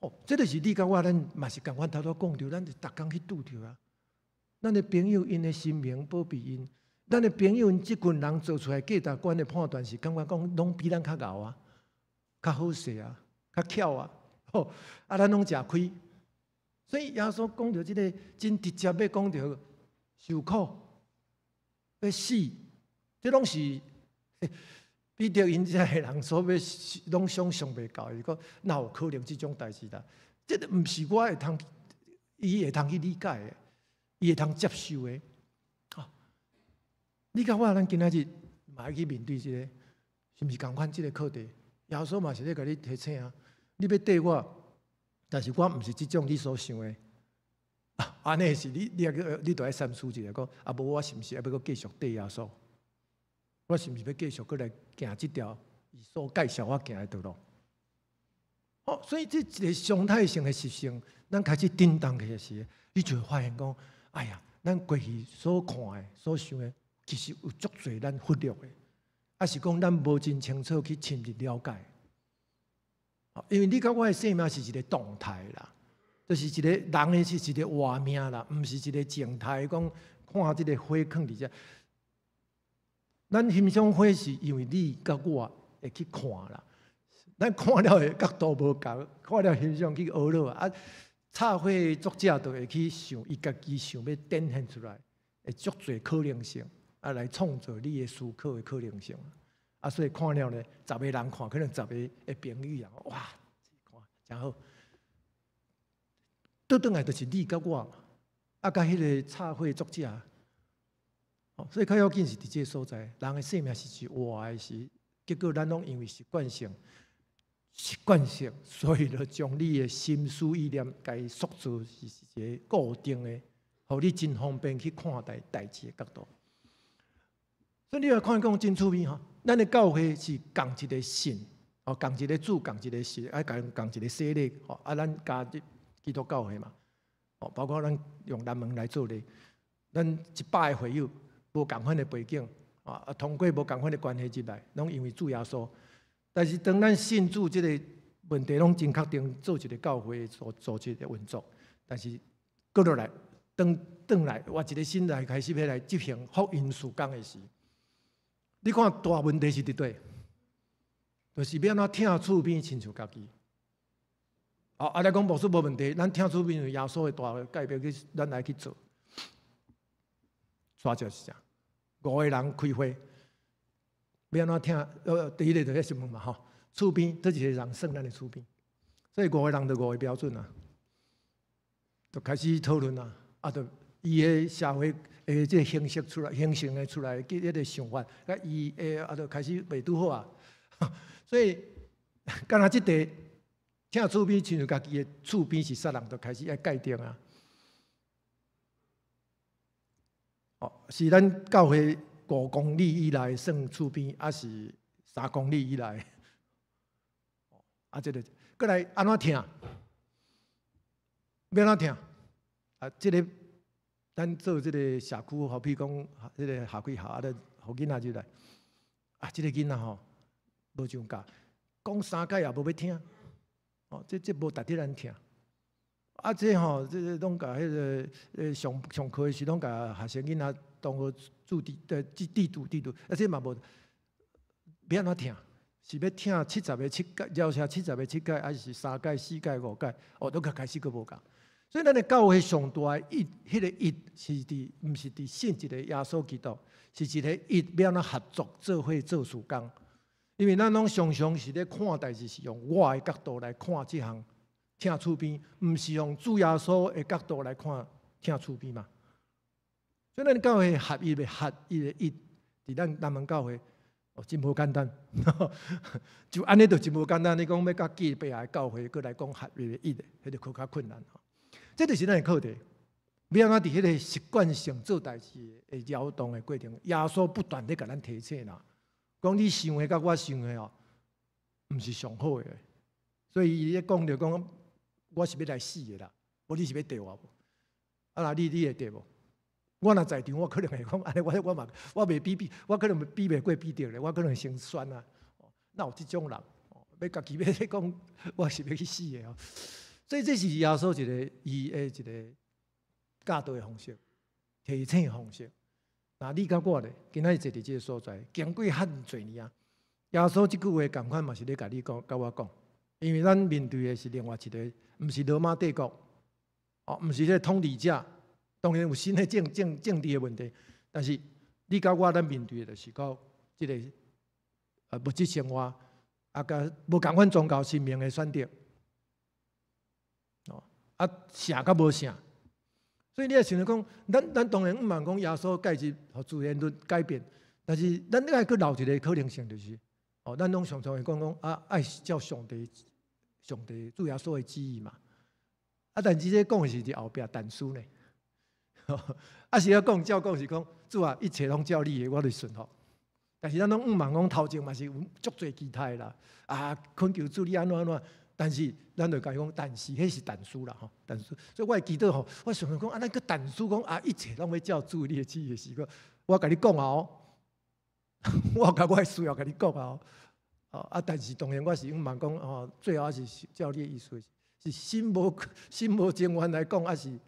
哦，這就是你佮我，咱嘛是仝款頭拄講著，咱就逐工去拄著啊。咱的朋友𪜶的生命保庇𪜶，咱的朋友𪜶這群人做出來價值觀的判斷是感覺講攏比咱較𠢕啊，較好勢啊，較巧啊，吼啊，咱攏食虧。所以耶穌講著這个真直接，欲講著受苦，欲死，這攏是彼得𪜶遮个人所欲攏想像袂到，伊講哪有可能這種代誌啦？這个毋是我會通，伊會通去理解的，伊會通接受的。啊，你佮我咱今仔日嘛愛去面對這个，是毋是仝款這个課題？耶穌嘛是咧共你提醒啊，你欲綴我，但是我毋是這種你所想的。按呢是你，你著愛三思一下，講啊，無我是毋是愛欲閣繼續綴耶穌？我是毋是欲繼續閣來行這條伊所介紹我行的道路？哦，所以這一个常態性的習性，咱開始震動起來時，你就會發現講，哎呀，咱過去所看的、所想的，其實有足濟咱忽略的，抑是講咱無真清楚去深入了解。因為你佮我的生命是一个動態啦，就是一个人的是一个活命啦，毋是一个靜態。講看這个火囥佇遮，咱欣賞火是因為你佮我會去看啦，咱看了的角度無仝，看了欣賞去學落啊。插畫作者就會去想，伊家己想欲展現出來，會足濟可能性，啊，來創造你的思考的可能性。啊，所以看了呢，十個人看，可能十個的評語啊，哇，看誠好。倒轉來就是你佮我，啊，佮彼个插畫作者，所以較要緊是佇這个所在，人的生命是活的時，結果咱攏因為習慣性，習慣性，所以就將你的心思意念，共伊塑造是一个固定的，予你真方便去看待代誌的角度。所以你來看講真趣味吼，咱的教會是仝一个信，哦，仝一个主，仝一个神，啊，仝一个洗禮，吼，啊，咱加入基督教會嘛，哦，包括咱用南門來做例，咱100個會友無仝款的背景，啊，通過無仝款的關係入來，攏因為主耶穌。但是當咱信主這個問題，攏真確定做一个教會組組織的運作，但是閣落來，轉轉來，換一个心來開始欲來執行福音事工的時，你看大問題是佇佗？就是欲按怎疼厝邊親像家己。哦，啊來講牧師無問題，咱疼厝邊耶穌的大誡命去，咱來去做。煞就是啥？五個人開會，欲按怎疼？第一个就咧問嘛吼，厝邊佗一个人算咱的厝邊？所以五個人就五個標準啊，就開始討論啊，啊，就伊的社會的這个形式出來，形成的出來，彼个想法，佮伊的啊，就開始袂拄好啊。所以，敢若這塊疼厝邊親像家己的厝邊是啥人，就開始愛界定啊。哦，是咱教會5公里以內算厝邊，抑是3公里以內？啊，這个閣來按怎疼？欲按怎疼？啊，這个咱做這个社區，好比講，這个下幾校啊，咧予囡仔入來，啊，這个囡仔吼無上教，講三擺也無欲聽，哦，這無值得咱疼。啊，這吼，這个攏共彼个上上課的時，攏共學生囡仔當做主地的地圖地圖，啊，這嘛無欲按怎疼？是欲疼70个七擺，饒赦七十个七擺，抑是三擺、四擺、五擺？哦，都較開始閣無仝。所以咱的教會上大的一，彼个一是佇，毋是佇信一个耶穌基督，是一个一欲按怎合作做伙做事工。因為咱攏常常是咧看代誌，是用我的角度來看這項疼厝邊，毋是用主耶穌的角度來看疼厝邊嘛。所以咱教會合一的合一的一，佇咱南門教會哦，真無簡單。就按呢就真無簡單。你講欲佮隔壁的教會閣來講合一的一的，彼个閣較困難吼。這就是咱的課題。欲按怎佇彼个習慣性做代誌的擾動的過程，耶穌不斷咧共咱提醒啦，講你想的佮我想的哦，毋是上好的。所以伊咧講著講，我是欲來死的啦，無你是欲綴我無？啊，若你會綴無？我若在場，我可能會講，按呢我嘛我袂比比，我可能比袂過彼得咧，我可能先酸啊。哪有這種人？欲家己欲咧講，我是欲去死的哦。所以這是耶穌一个伊的一个教導的方式，提醒的方式。那你佮我咧，今仔日坐佇這个所在，經過遐濟年啊，耶穌這句話仝款嘛是咧共你講，佮我講，因為咱面對的是另外一个，毋是羅馬帝國，哦，毋是這个統治者，當然有新的政治的問題，但是你佮我咱面對的就是講這个物質生活，啊，佮無仝款宗教神明的選擇，哦，啊，聖佮無聖，所以你若想著講，咱當然毋茫講耶穌介入，予自然律改變，但是咱愛閣留一个可能性，就是，哦，咱攏常常會講講啊，愛照上帝、上帝主耶穌的旨意嘛，啊，但是這講的是佇後壁但書呢，啊是要講照講是講主啊，一切攏照你的，我就順服。但是咱攏毋茫講頭前嘛是有足濟其他的啦，啊，懇求主你按怎按怎，但是咱就共伊講，但是彼是但書啦吼，但書。所以我會祈禱吼，我想講啊，咱閣但書講啊，一切攏欲照主你的旨意的時陣，我共你講啊哦，我共我的需要共你講啊哦，啊，但是當然我是毋茫講吼，最後是照你的意思，是心無情願來講，抑是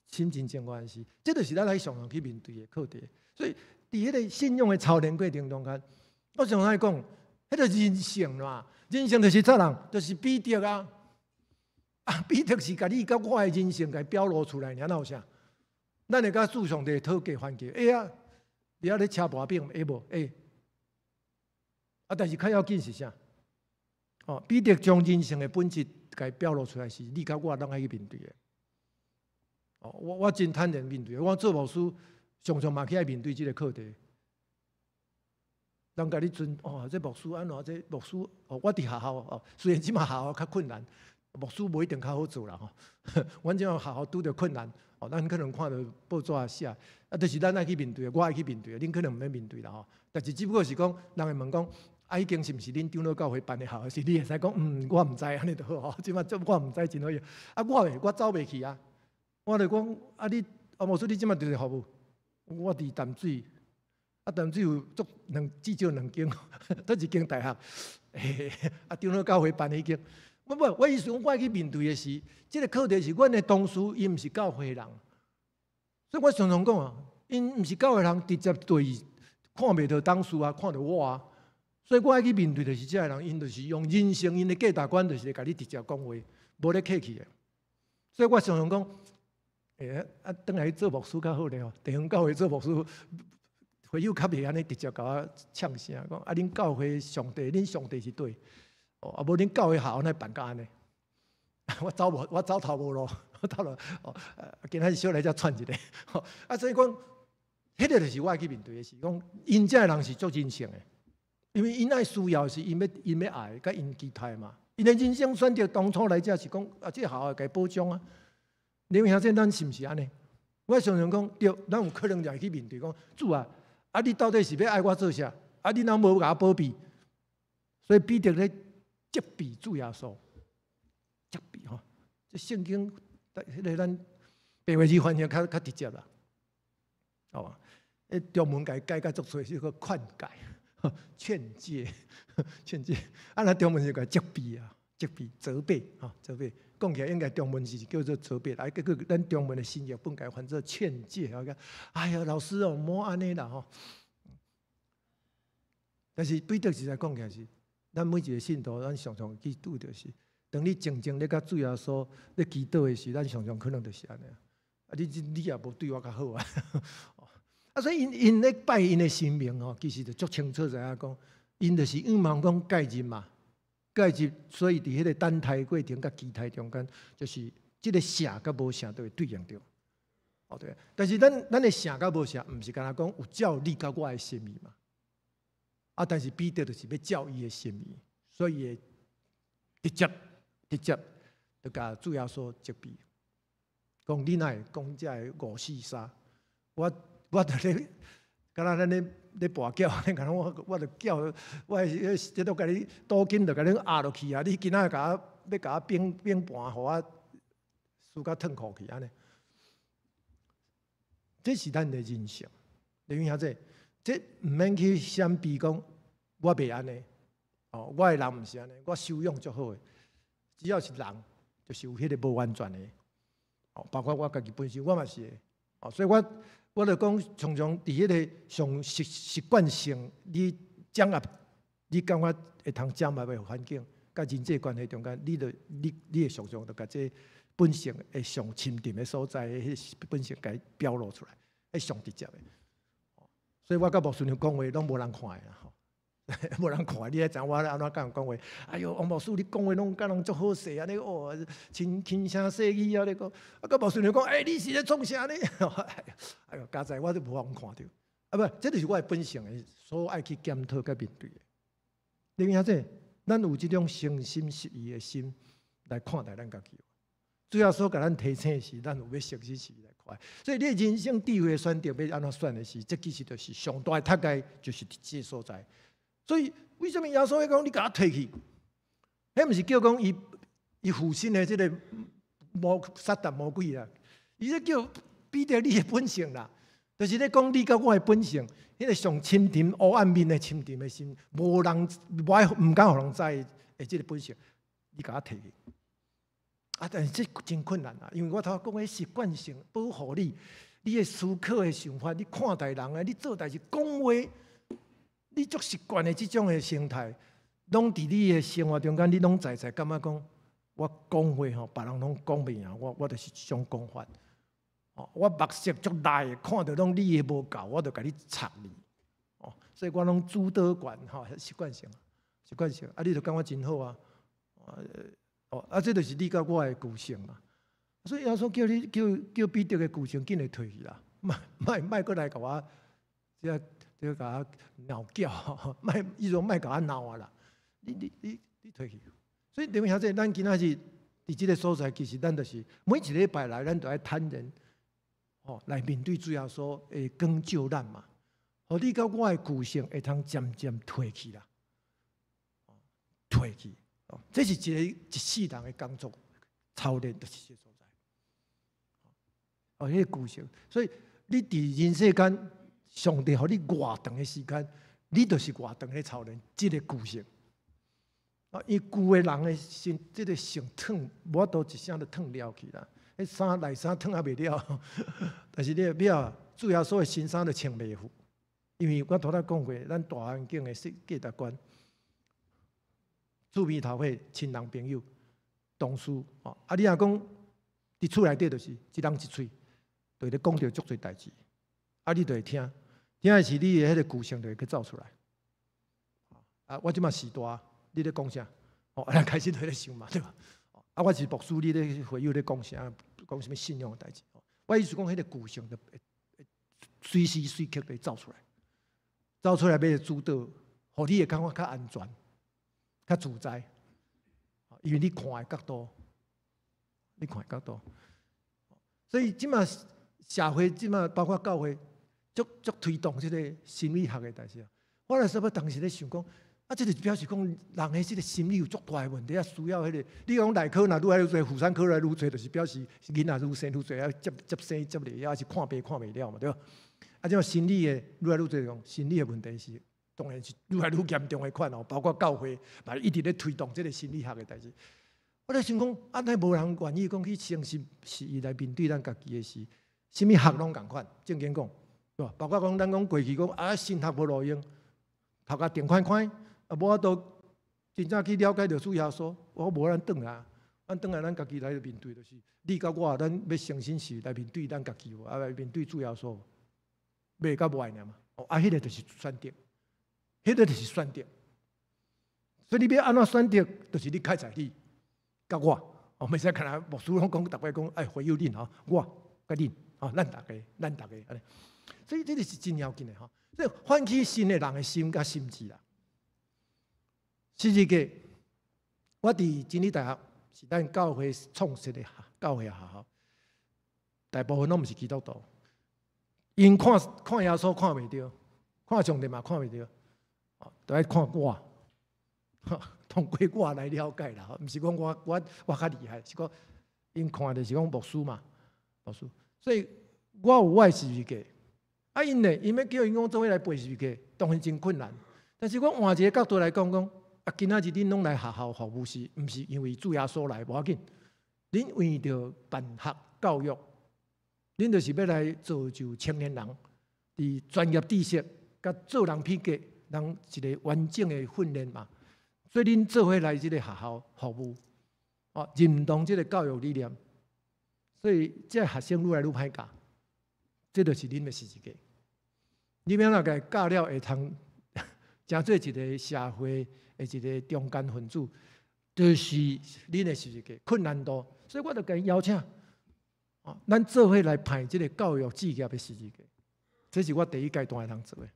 心真情願是，這就是咱愛常常去面對的課題。所以佇彼个信仰的操練過程中間，我常常愛講，彼个人性啦，人性就是啥人？就是彼得啊！啊，彼得是共你佮我的人性共表露出來，爾哪有啥？咱會共主上帝討價還價，會啊，佇遐咧車薄餅會無？會。啊，但是較要緊是啥？哦，彼得將人性的本質共表露出來，是你佮我攏愛去面對的。哦，我真坦然面對，我做牧師常常嘛去愛面對這个課題。人共你尊哦，這牧師按怎？這牧師哦，我佇學校哦，雖然這馬學校較困難，牧師無一定較好做啦吼。阮這馬學校拄著困難，哦，咱可能看著報紙寫，啊，就是咱愛去面對，我愛去面對，恁可能毋免面對啦吼。但是只不過是講，人會問講，啊，彼間是毋是恁長老教會辦的學校？是你會使講，嗯，我毋知，按呢就好吼。這馬這我毋知真好用。啊，我會我走袂去啊。我就講，啊你，啊牧師你這馬佇佗服務？我佇淡水。啊，淡水有足兩至少兩間，佗一間大學，啊，長老教會辦彼間。無無，我意思講，我愛去面對的是，這个課題是阮的同事，𪜶毋是教會人，所以我常常講啊，𪜶毋是教會人，直接對看袂著董事啊，看著我啊，所以我愛去面對的是這个人，𪜶就是用人生𪜶的價值觀，就是共你直接講話，無咧客氣的。所以我常常講，欸，啊，轉來去做牧師較好咧吼，地方教會做牧師。會友較袂按呢直接共我嗆聲，講啊，恁教會上帝，恁上帝是佗？哦，啊無恁教會學校哪辦甲按呢？我走無，我走頭無路，我走了哦。今仔日小來遮串一下，啊，所以講，彼个就是我愛去面對的是，講𪜶這个人是足人性的，因為𪜶愛需要是𪜶欲愛的，佮𪜶期待嘛。𪜶的人生選擇當初來遮是講啊，這個學校會共保障啊。你兄弟，咱是毋是按呢？我常常講，對，咱有可能就會去面對講，主啊。啊！你到底是欲愛我做啥？啊！你若無共我保庇？所以彼得咧責備主耶穌，責備吼。這聖經，彼个咱白話字翻譯較直接啦。哦，彼中文共解甲足濟，是個勸誡、勸誡、勸誡。啊，若中文是共責備啊，責備、責備，吼，責備。講起來應該中文是叫做責備，啊，結果咱中文的新譯本共翻做勸誡，吼。哎呀，老師哦，莫按呢啦吼。但是彼得實在講起來是，咱每一个信徒，咱常常去拄著是，當你靜靜咧共主耶穌咧祈禱的時，咱常常可能就是按呢。啊，你也無對我較好啊。啊，所以𪜶咧拜𪜶的神明吼，其實就足清楚知影講，𪜶就是向望講介入嘛。介入，所以佇彼个等待過程佮期待中間，就是這个聖佮無聖都會對應著。哦對，但是咱的聖佮無聖，毋是干焦講有照你佮我的心意嘛。啊，但是彼得就是欲照伊的心意，所以會直接就共主耶穌責備，講你哪會講這个五四三？我佇咧，敢若咱咧咧跋筊，你敢若我著叫我這都共你賭金著共你壓落去啊！你今仔共我欲共我反反盤，予我輸甲褪褲去按呢？這是咱的人性。你明兄，這毋免去相比講，我袂按呢，哦，我的人毋是按呢，我修養足好的。只要是人，就是有彼个無完全的。哦，包括我家己本身，我嘛是的。哦，所以我就講，常常佇彼个上習慣性，你掌握，你感覺會通掌握的環境，佮人際關係中間，你就你你會常常就共這本性會上深沉的所在，彼本性共表露出來，彼上直接的。所以我佮牧師娘講話，攏無人看的啦，吼，無人看。你愛知影我按怎佮人講話？哎喲，王牧師，你講話攏佮人足好勢按呢哦，輕輕聲細語啊，你講。啊，佮牧師娘講，欸，你是咧創啥呢？哎喲，佳哉我都無予人看著。啊，不，這就是我的本性的，所愛去檢討佮面對的。你明這，咱有這種誠心實意的心來看待咱家己。主耶穌共咱提醒是，咱有欲誠心實意來看。所以你的人生智慧的選擇欲按怎選的時，這其實就是上大的讀解，就是佇這个所在。所以為啥物耶穌會講你共我退去？彼毋是叫講伊伊附身的這个魔撒旦魔鬼啦，伊咧叫彼得你的本性啦，就是咧講你佮我的本性，彼个上深沉黑暗面的深沉的心，無人無愛毋敢予人知的這个本性，你共我退去。啊，但是這真困難啊，因為我頭講的習慣性保護你，你的思考的想法，你看待人啊，你做代誌講話，你足習慣的這種的生態，攏佇你的生活中間，你攏在在感覺講，我講話吼，別人攏講袂贏我，我就是這種講法。哦，我目色足利，看著攏你的無夠，我就共你插你。哦，所以我攏主導權吼，習慣性，習慣性。啊，你就感覺真好啊。哦，啊，這就是你佮我的舊性嘛。所以耶穌叫你叫叫彼得的舊性緊來退去啦，莫莫莫閣來共我，這這共我鬧叫，莫伊說莫共我鬧啊啦。你你你你退去。所以弟兄兄弟，咱今仔日佇這个所在，其實咱就是每一禮拜來，咱都愛坦然，哦，來面對主耶穌會光照咱嘛。予你佮我的舊性會通漸漸退去啦，退去。這是一個一世人的工作操練，就是這個所在。哦，彼个舊性，所以你佇人世間，上帝予你偌長的時間，你就是偌長咧操練這个舊性。啊，因為舊的人的心，這个性褪，無法度一聲就褪了去啦。彼衫內衫褪猶袂了，但是你欲主耶穌的新衫就穿袂赴，因為我頭拄講過，咱大環境的價值觀。厝邊頭尾親人朋友、同事，哦，啊，你若講佇厝內底就是一人一喙，就咧講著足濟代誌，啊，你就會聽，聽的是你的彼个舊性就會去走出來。啊，我這馬序大，你咧講啥？哦，啊，開始就咧想嘛，對吧？啊，我是牧師，你咧會友咧講啥？講啥物信仰的代誌？我意思講，彼个舊性就會隨時隨刻會走出來，走出來欲主導，予你會感覺較安全、較自在，因為你看的角度，你看的角度，所以這馬社會這馬包括教會，足足推動這个心理學的代誌。我來說，我當時咧想講，啊，這個表示講人的這个心理有足大的問題啊，需要彼个。你講內科若愈來愈濟，婦產科愈來愈濟，就是表示囡仔愈生愈濟，啊，接接生接袂了，還是看病看袂了嘛，對吧？啊，這種心理的愈來愈濟，講心理的問題是當然是愈來愈嚴重的款哦，包括教會嘛一直咧推動這个心理學的代誌。我咧想講，啊，若無人願意講去誠心實意來面對咱家己的時，啥物學攏仝款，正經講，對吧？包括講咱講過去講啊，神學無路用，頭殼定寬寬，啊，無法度真正去了解著主耶穌，我無咱轉來，咱轉來咱家己來面對，就是你佮我，咱欲誠心實意來面對咱家己，啊，來面對主耶穌，欲佮無愛爾嘛。哦，啊，彼个就是選擇，彼个就是選擇。所以你欲按怎選擇，就是你刣在你佮我。哦，袂使干焦牧師攏講，逐擺講，哎，會友恁吼，我佮恁，吼，咱逐家，咱逐家按呢。所以這个是真要緊的吼。這喚起新的人的心佮心智啦。十字架，我佇真理大學是咱教會創設的教會學校，大部分攏毋是基督徒。𪜶看看耶穌看袂著，看上帝嘛看袂著，都愛看我，通過我來了解啦。毋是講我我我較厲害，是講𪜶看的是講牧師嘛，牧師。所以我有我的十字架。啊，𪜶呢，𪜶欲叫𪜶講做伙來背十字架，當然真困難。但是我換一個角度來講，講啊，今仔日恁攏來學校服務是，毋是因為主耶穌來無要緊？恁為著辦學教育，恁就是欲來造就青年人，佇專業知識佮做人品格，人一個完整的訓練嘛。所以恁做伙來這個學校服務，哦，認同這個教育理念，所以這個學生愈來愈歹教，這就是恁的十字架。你欲按怎共伊教了會通，成做一個社會的一個中堅分子，就是恁的十字架困難度。所以我就共伊邀請，哦，咱做伙來背這個教育志業的十字架，這是我第一階段會通做的。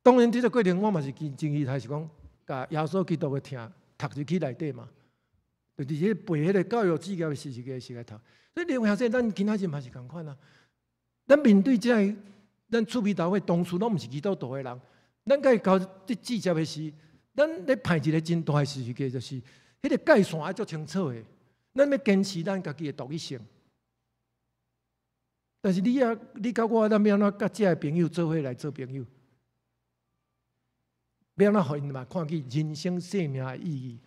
當然，這個過程我嘛是真真期待是講，共耶穌基督的疼讀入去內底嘛，就佇這背彼個教育志業的十字架時來讀。所以另外說，咱今仔日嘛是仝款啊。咱面對這个，咱厝邊頭的當初攏毋是基督徒的人，咱共伊交這志業的時，咱咧背一個真大的十字架，就是彼個界線愛足清楚的。咱欲堅持咱家己的獨一性。但是你啊，你佮我，咱欲按怎佮這个朋友做伙來做朋友？欲按怎予𪜶嘛看見人生生命的意義？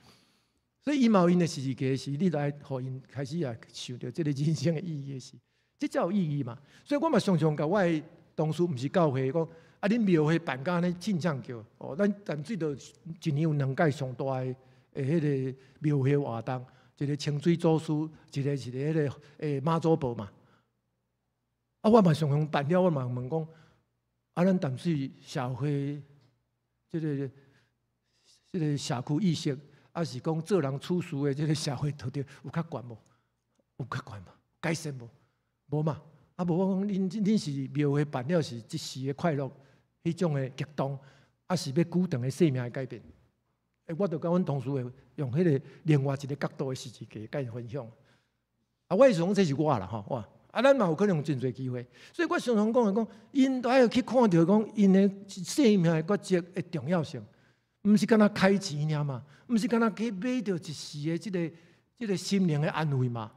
所以伊嘛有𪜶的十字架時，你來予𪜶開始也想著這个人生的意義的時，這才有意義嘛。所以我嘛常常共我的同事，毋是教會講，啊，恁廟會辦甲按呢凊彩叫，哦，咱淡水就一年有兩屆上大的的彼个廟會活動，一个清水祖師，一个是彼个媽祖婆嘛。啊，我嘛常常辦了，我嘛問講，啊，咱淡水社會這個社區意識，抑是講做人處事的這個社會道德有較懸無？有較懸無？改善無？無嘛？啊，無我講，恁是廟會辦了是一時的快樂，彼種的激動，抑是欲久長的生命的改變？欸，我就共阮同事會用彼個另外一個角度的十字架共𪜶分享。啊，我意思講這是我啦吼，我啊，咱嘛有可能有真濟機會，所以我常常講的講，𪜶都愛去看著講𪜶的生命的抉擇的重要性，毋是干焦開錢爾嘛，毋是干焦去買著一時的這個心靈的安慰嘛，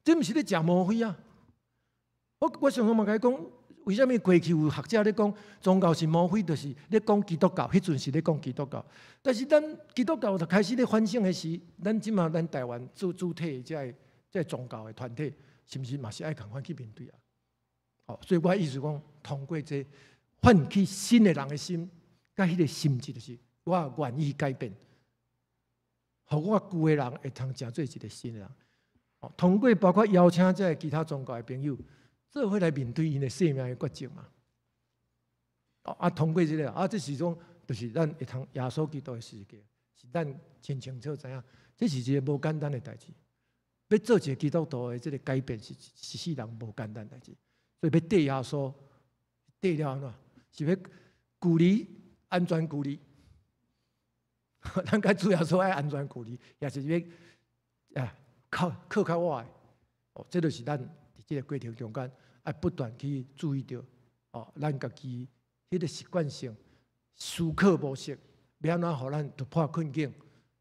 這毋是咧食嗎啡啊！我常常嘛共伊講，為啥物過去有學者咧講宗教是嗎啡，就是咧講基督教，彼陣是咧講基督教。但是咱基督教就開始咧反省的時，咱這馬咱台灣做主體的這個宗教的團體，是毋是嘛是愛仝款去面對啊？哦，所以我意思講，通過這喚起新的人的心，佮彼個心志，就是我願意改變，予我舊的人會通成做一個新的人。哦，通過包括邀請這个其他宗教的朋友，做伙來面對𪜶的生命的抉擇嘛。哦，啊，通過這個，啊，這是種就是咱會通耶穌基督的十字架，是咱真清楚知影，這是一個無簡單的代誌。欲做一個基督徒的這個改變是一世人無簡單代誌，所以欲綴耶穌，綴了按怎？是欲距離安全距離，咱共主耶穌愛安全距離，抑是欲啊靠靠較倚的？哦，這就是咱佇這個過程中間愛不斷去注意著哦，咱家己彼個習慣性思考模式，欲按怎予咱突破困境，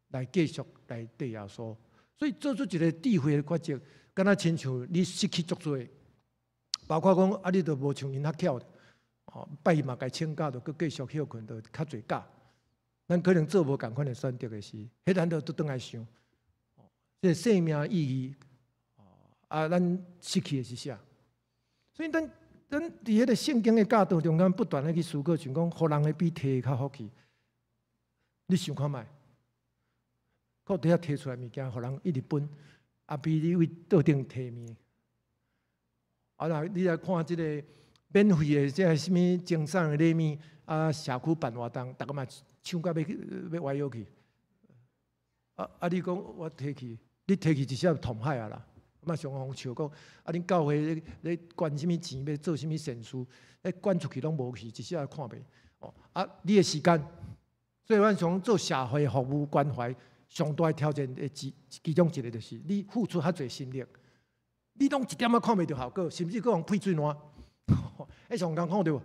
來繼續來綴耶穌。所以做出一個智慧的抉擇，敢若親像你失去足濟，包括講啊，你都無像𪜶較巧，哦，拜一嘛共請假，就閣繼續歇睏，就較濟假。咱可能做無仝款的選擇的時，彼咱就倒轉來想，這個生命意義，啊，咱失去的是啥？所以咱佇彼個聖經的教導中間，不斷的去思考，像講予人的比提較福氣。你想看覓？閣佇遐提出來物件，予人一直分，啊，比你佇桌頂提物。啊，若你來看這個免費的這个啥物精送的禮物，啊，社區辦活動，逐个嘛搶甲欲歪腰去。啊啊！你講我提去，你提去一下痛海啊啦！嘛常予笑講，啊，恁教會咧咧捐啥物錢，欲做啥物善事，咧捐出去攏無去，一下看袂。哦，啊，你的時間，所以阮想做社會服務關懷。上大的挑戰的其中一個就是你付出較濟心力，你攏一點仔看袂著效果，甚至閣予噴水爛，彼上艱苦對無？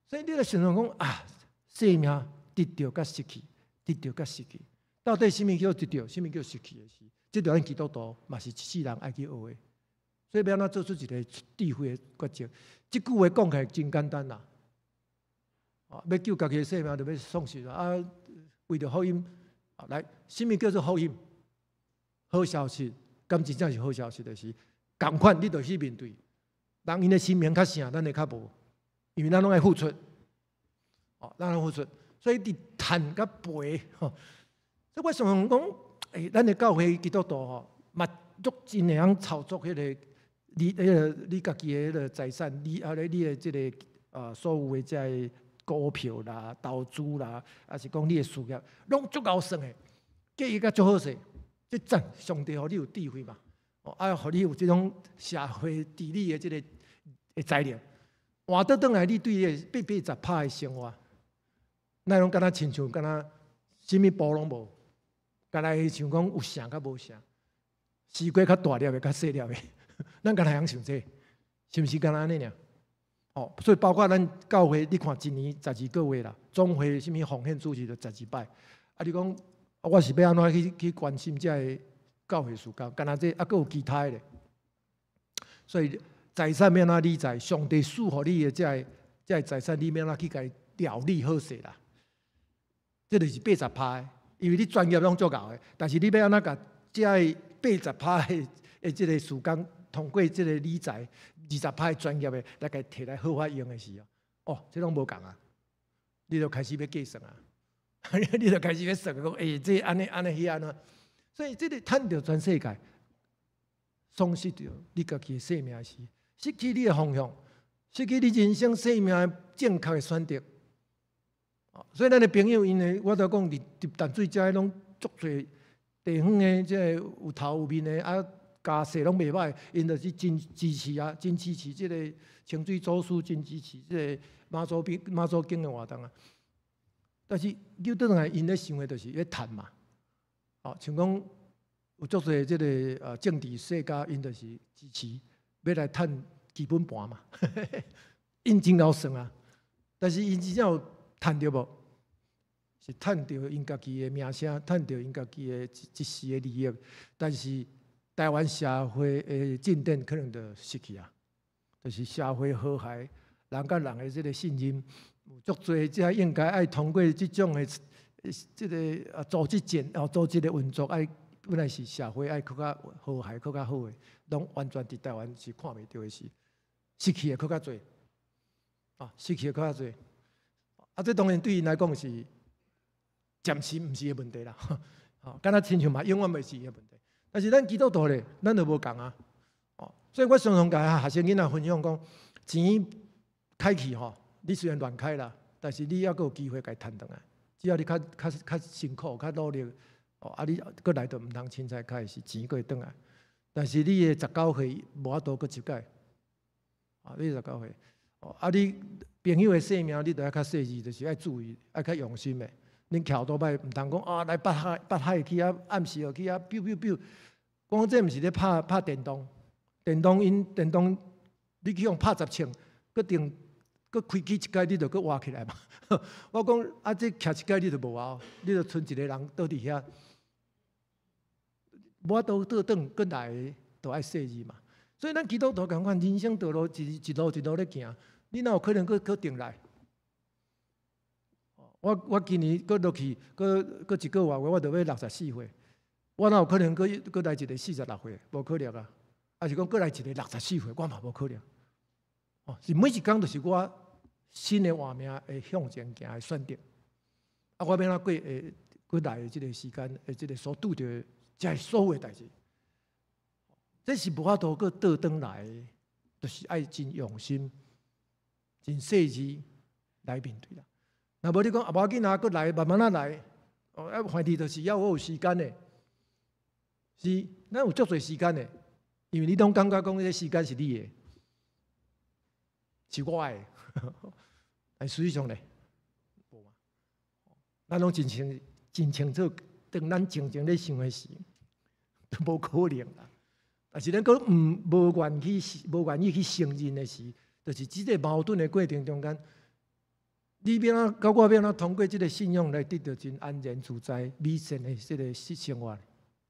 所以你咧想想講啊，生命得著佮失去，得著佮失去，到底啥物叫得著，啥物叫失去的時，這著咱基督徒嘛是一世人愛去學的。所以欲按怎做出一个智慧的抉擇？這句話講起來真簡單啦。啊，欲救家己的性命，就欲喪失啊！為著福音，來，啥物叫做福音？好消息，敢真正是好消息？就是仝款，你著去面對。人𪜶的生命較聖，咱的較無，因為咱攏愛付出。哦，咱攏付出，所以佇趁佮賠吼。所以我常常講，咱的教會基督徒吼，嘛足真會曉操作彼个你彼个你家己的彼个財產，你啊咧你的這个所有的這个股票啦、投資啦，抑是講你的事業，攏足𠢕算的，計伊較足好勢。這讚上帝予你有智慧嘛？哦，啊，予你有這種社會治理的這个的才能。換倒轉來，你對伊個八八十趴的生活，那攏敢若親像敢若啥物步攏無，敢若像講有成佮無成，西瓜較大粒的較細粒的，咱敢若會曉想這個，是毋是敢若按呢爾？哦，所以包括咱教會，你看一年12個月啦，總會啥物奉獻主日就12擺。啊，你講我是欲按怎去關心這个教會事工？敢若這猶閣有其他的咧。所以財產欲按怎理財？上帝賜予你的這个這个財產，你欲按怎去共伊料理好勢啦？這就是八十趴的，因為你專業攏足𠢕的，但是你欲按怎共這个八十趴的這个時間，通過這個理財20趴專業的來共提來好好用的時候，哦，這攏無仝啊！你就開始欲計算啊，你就開始欲算講，欸，這按呢按呢彼按怎？所以這個趁著全世界，喪失著你家己的生命時，失去你的方向，失去你人生生命的正確的選擇。所以咱的朋友，𪜶的我都講，佇淡水遮攏足濟地方的，這个有頭有面的啊，家世攏袂䆀，𪜶就是真支持啊，真支持這个清水祖師，真支持這个媽祖宮的活動啊。但是扭轉來，𪜶咧想的就是咧趁嘛。哦，像講有足濟這个政治世家，𪜶就是支持欲來趁基本盤嘛。𪜶真𠢕算啊，但是𪜶真正有趁著無？是趁著𪜶家己的名聲，趁著𪜶家己的一時的利益，但是台灣社會的進展可能就失去啊，就是社會和諧，人佮人的這个信任，有足濟這應該愛通過這種的這个組織建哦組織的運作，愛本來是社會愛閣較和諧、閣較好的，攏完全佇台灣是看袂著的事，失去的閣較濟，啊，失去的閣較濟，啊，這當然對𪜶來講是暫時毋是个問題啦，吼，敢若親像嘛永遠袂是个問題。但是咱基督徒咧，咱就無仝啊，哦，所以我常常共學生囡仔分享講，錢開去吼，你雖然亂開啦，但是你猶閣有機會共伊趁轉來。只要你較較較辛苦、較努力，哦，啊，你閣來就毋通凊彩開是錢閣會轉來。但是你的十九歲無法度閣一擺，啊，你十九歲，哦，啊，你朋友的性命，你著愛較細緻，就是愛注意，愛較用心的。恁徛倒擺毋通講啊，來北海北海去遐暗時就去遐飆飆飆。講這毋是咧拍拍電動，電動𪜶電動，你去予拍10槍，閣定閣開機一擺，你就閣活起來嘛。我講啊，這徛一擺你就無啊，你就賰一个人倒佇遐，無法度倒轉閣來，都愛細緻嘛。所以咱基督徒仝款，人生道路一一路一路咧行，你哪有可能閣閣定來？我今年閣落去，閣閣一個外月，我就欲64歲。我哪有可能閣閣來一个46歲？無可能啊！抑是講閣來一个64歲，我嘛無可能。哦，是每一工都是我新的活命會向前行的選擇。啊，我欲按怎過會閣來的這个時間，的這个所拄著的這所有的代誌，這是無法度閣倒轉來的，就是愛真用心、真細緻來面對啦。若無你講啊，無要緊啊，閣來慢慢仔來。哦，啊，反正就是猶閣有時間的，是，咱有足濟時間的，因為你攏感覺講這个時間是你的，是我的，但實際上咧，無嘛。咱攏真清真清楚，當咱靜靜咧想的時，都無可能啦。但是咱閣毋無願去無願意去承認的時，就是這个矛盾的過程中間，你欲按怎，佮我欲按怎通過這个信仰來得著真安然自在、美善的這个生活？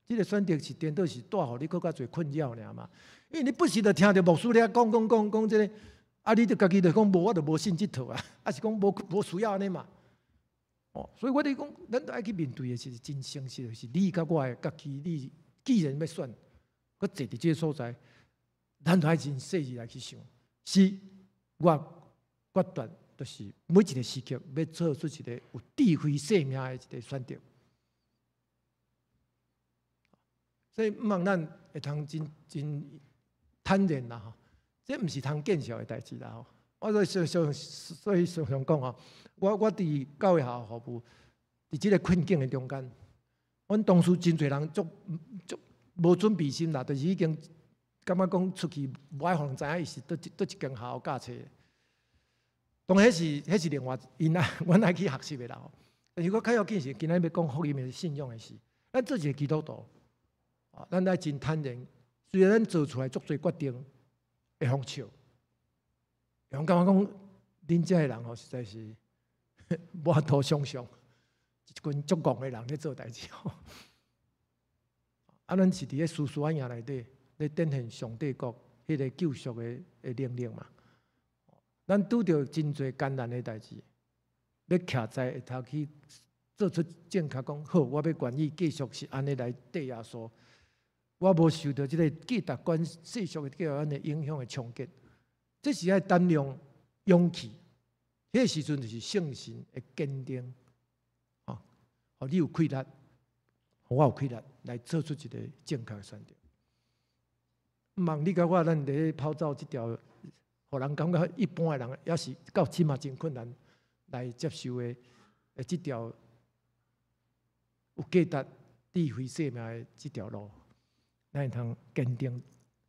這個選擇是顛倒是帶予你閣較濟困擾爾嘛。因為你不時就聽著牧師咧講講講講這個，啊，你就家己就講無，我就無信這套啊，抑是講無需要按呢嘛。哦，所以我咧講，咱都愛去面對的是真誠實，是你佮我的家己，你既然欲選，閣坐佇這個所在，咱就愛真細緻來去想。是，我決斷，就是每一個時刻欲做出一個有智慧生命的一個選擇。所以毋望咱會通真真坦然啦吼，這毋是通見笑的代誌啦吼。我所以常所以常常講吼，我佇教會學校服務，佇這個困境的中間，阮當初真濟人足足無準備心啦，就是已經感覺講出去無愛予人知影，伊是佗佗一間學校教冊。當彼是彼是另外𪜶愛阮愛去學習的啦吼。但是我較要緊是今仔日欲講福音的信仰的事，咱做一個基督徒。咱愛真坦然，雖然咱做出來足濟決定會予笑，會感覺講恁遮的人吼，實在是無法度想象，一群足戇的人咧做代誌吼。啊，咱是佇咧事事仔營內底咧展現上帝國彼個救贖的能力嘛。咱拄著真濟艱難的代誌，欲徛在下頭去做出正確講，好，我欲願意繼續是按呢來綴耶穌。我無受著這個價值觀世俗的價值觀的影響的衝擊，這是愛膽量、勇氣。彼個時陣就是聖神的堅定，吼，予你有氣力，予我有氣力來做出一個正確的選擇。毋望你佮我，咱佇咧跑走這條，予人感覺一般的人也是到這嘛真困難來接受的，這條有價值、智慧生命的這條路。咱會通堅定、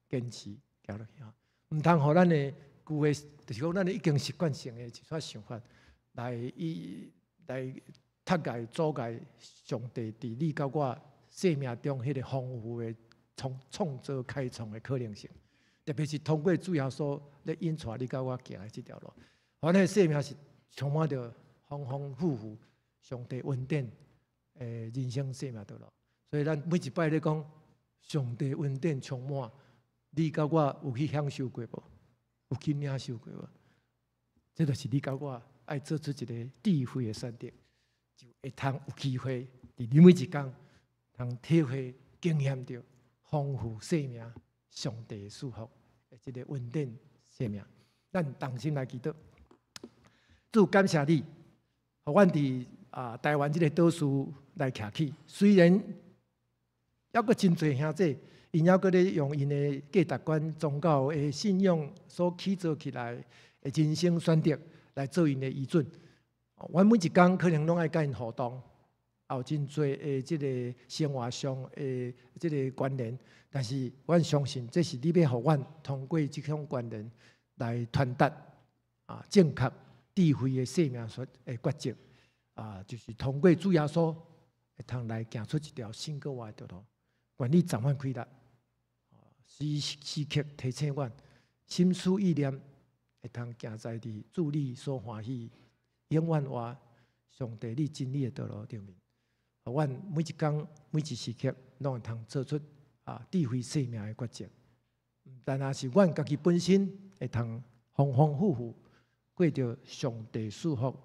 堅持行落去吼，毋通予咱的舊的，就是講咱已經習慣性的一撮想法，來以來覆蓋、阻礙上帝佇你佮我生命中彼個豐富的創創造、開創的可能性。特別是通過主耶穌咧引帶你佮我行的這條路，予咱的生命是充滿著豐豐富富上帝恩典的人生生命道路。所以咱每一擺咧講。上帝恩典充滿，你佮我有去享受過無？有去領受過無？這就是你佮我愛做出一個智慧的選擇，就會通有機會佇你每一工通體會經驗著豐富生命上帝賜福的這個恩典生命。咱同心來祈禱，主感謝你，予阮佇台灣這個島嶼來徛起，雖然猶閣真濟兄弟，𪜶猶閣咧用𪜶的價值觀、宗教的信仰所起造起來的人生選擇來做𪜶的依準。阮每一工可能攏愛佮𪜶互動，也有真濟的這個生活上的這個關聯。但是，阮相信這是你欲予阮通過這種關聯來傳達正確智慧的生命選的抉擇啊，就是通過主耶穌會通來行出一條新閣活的道路。願你重返氣力，時時刻提醒阮，心思意念會通行在佇主你所歡喜、永遠活上帝你真理的道路頂面。予阮每一工、每一時刻，攏會通做出智慧生命的抉擇。毋但若是阮家己本身會通豐豐富富過著上帝賜福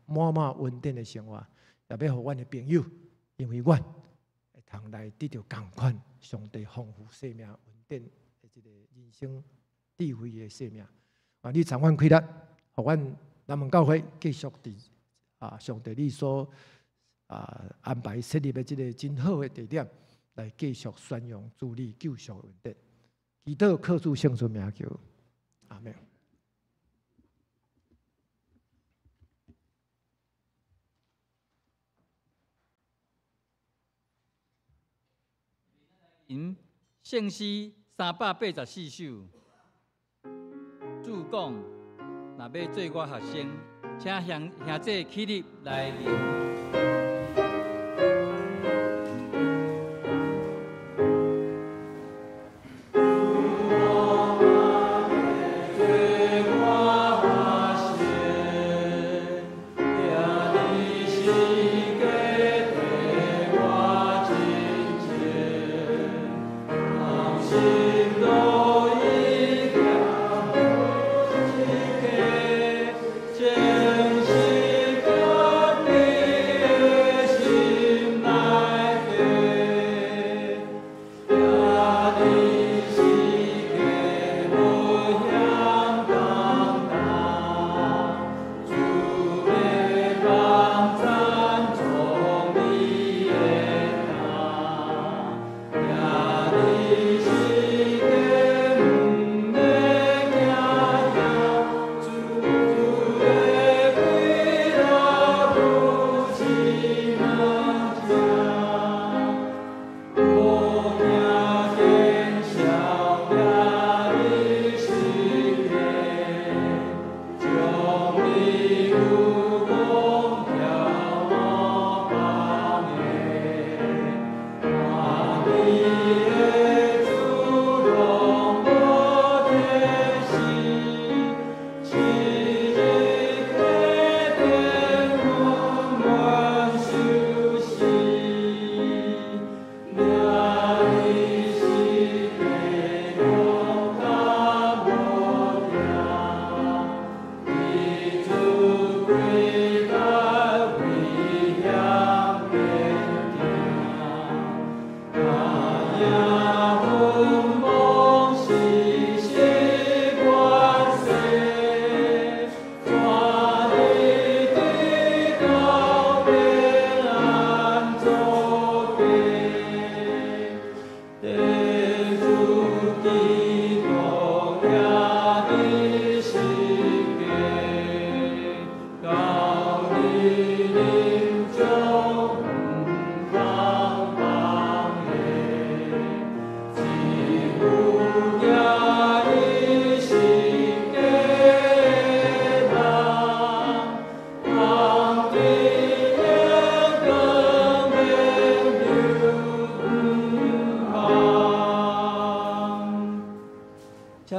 滿滿恩典的生活，也欲予阮的朋友，因為阮會通來得著仝款上帝豐富生命恩典的這個人生智慧的生命。願你賜阮氣力，予阮南門教會繼續佇上帝你所安排設立的這個真好的地點，來繼續宣揚主你救贖恩典。祈禱靠主聖主名求，阿們。吟聖詩384首，主講，若欲做我學生，請兄兄弟起立來吟。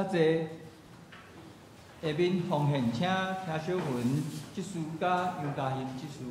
濟。下面奉獻，請聽小文執事佮楊嘉欣執事。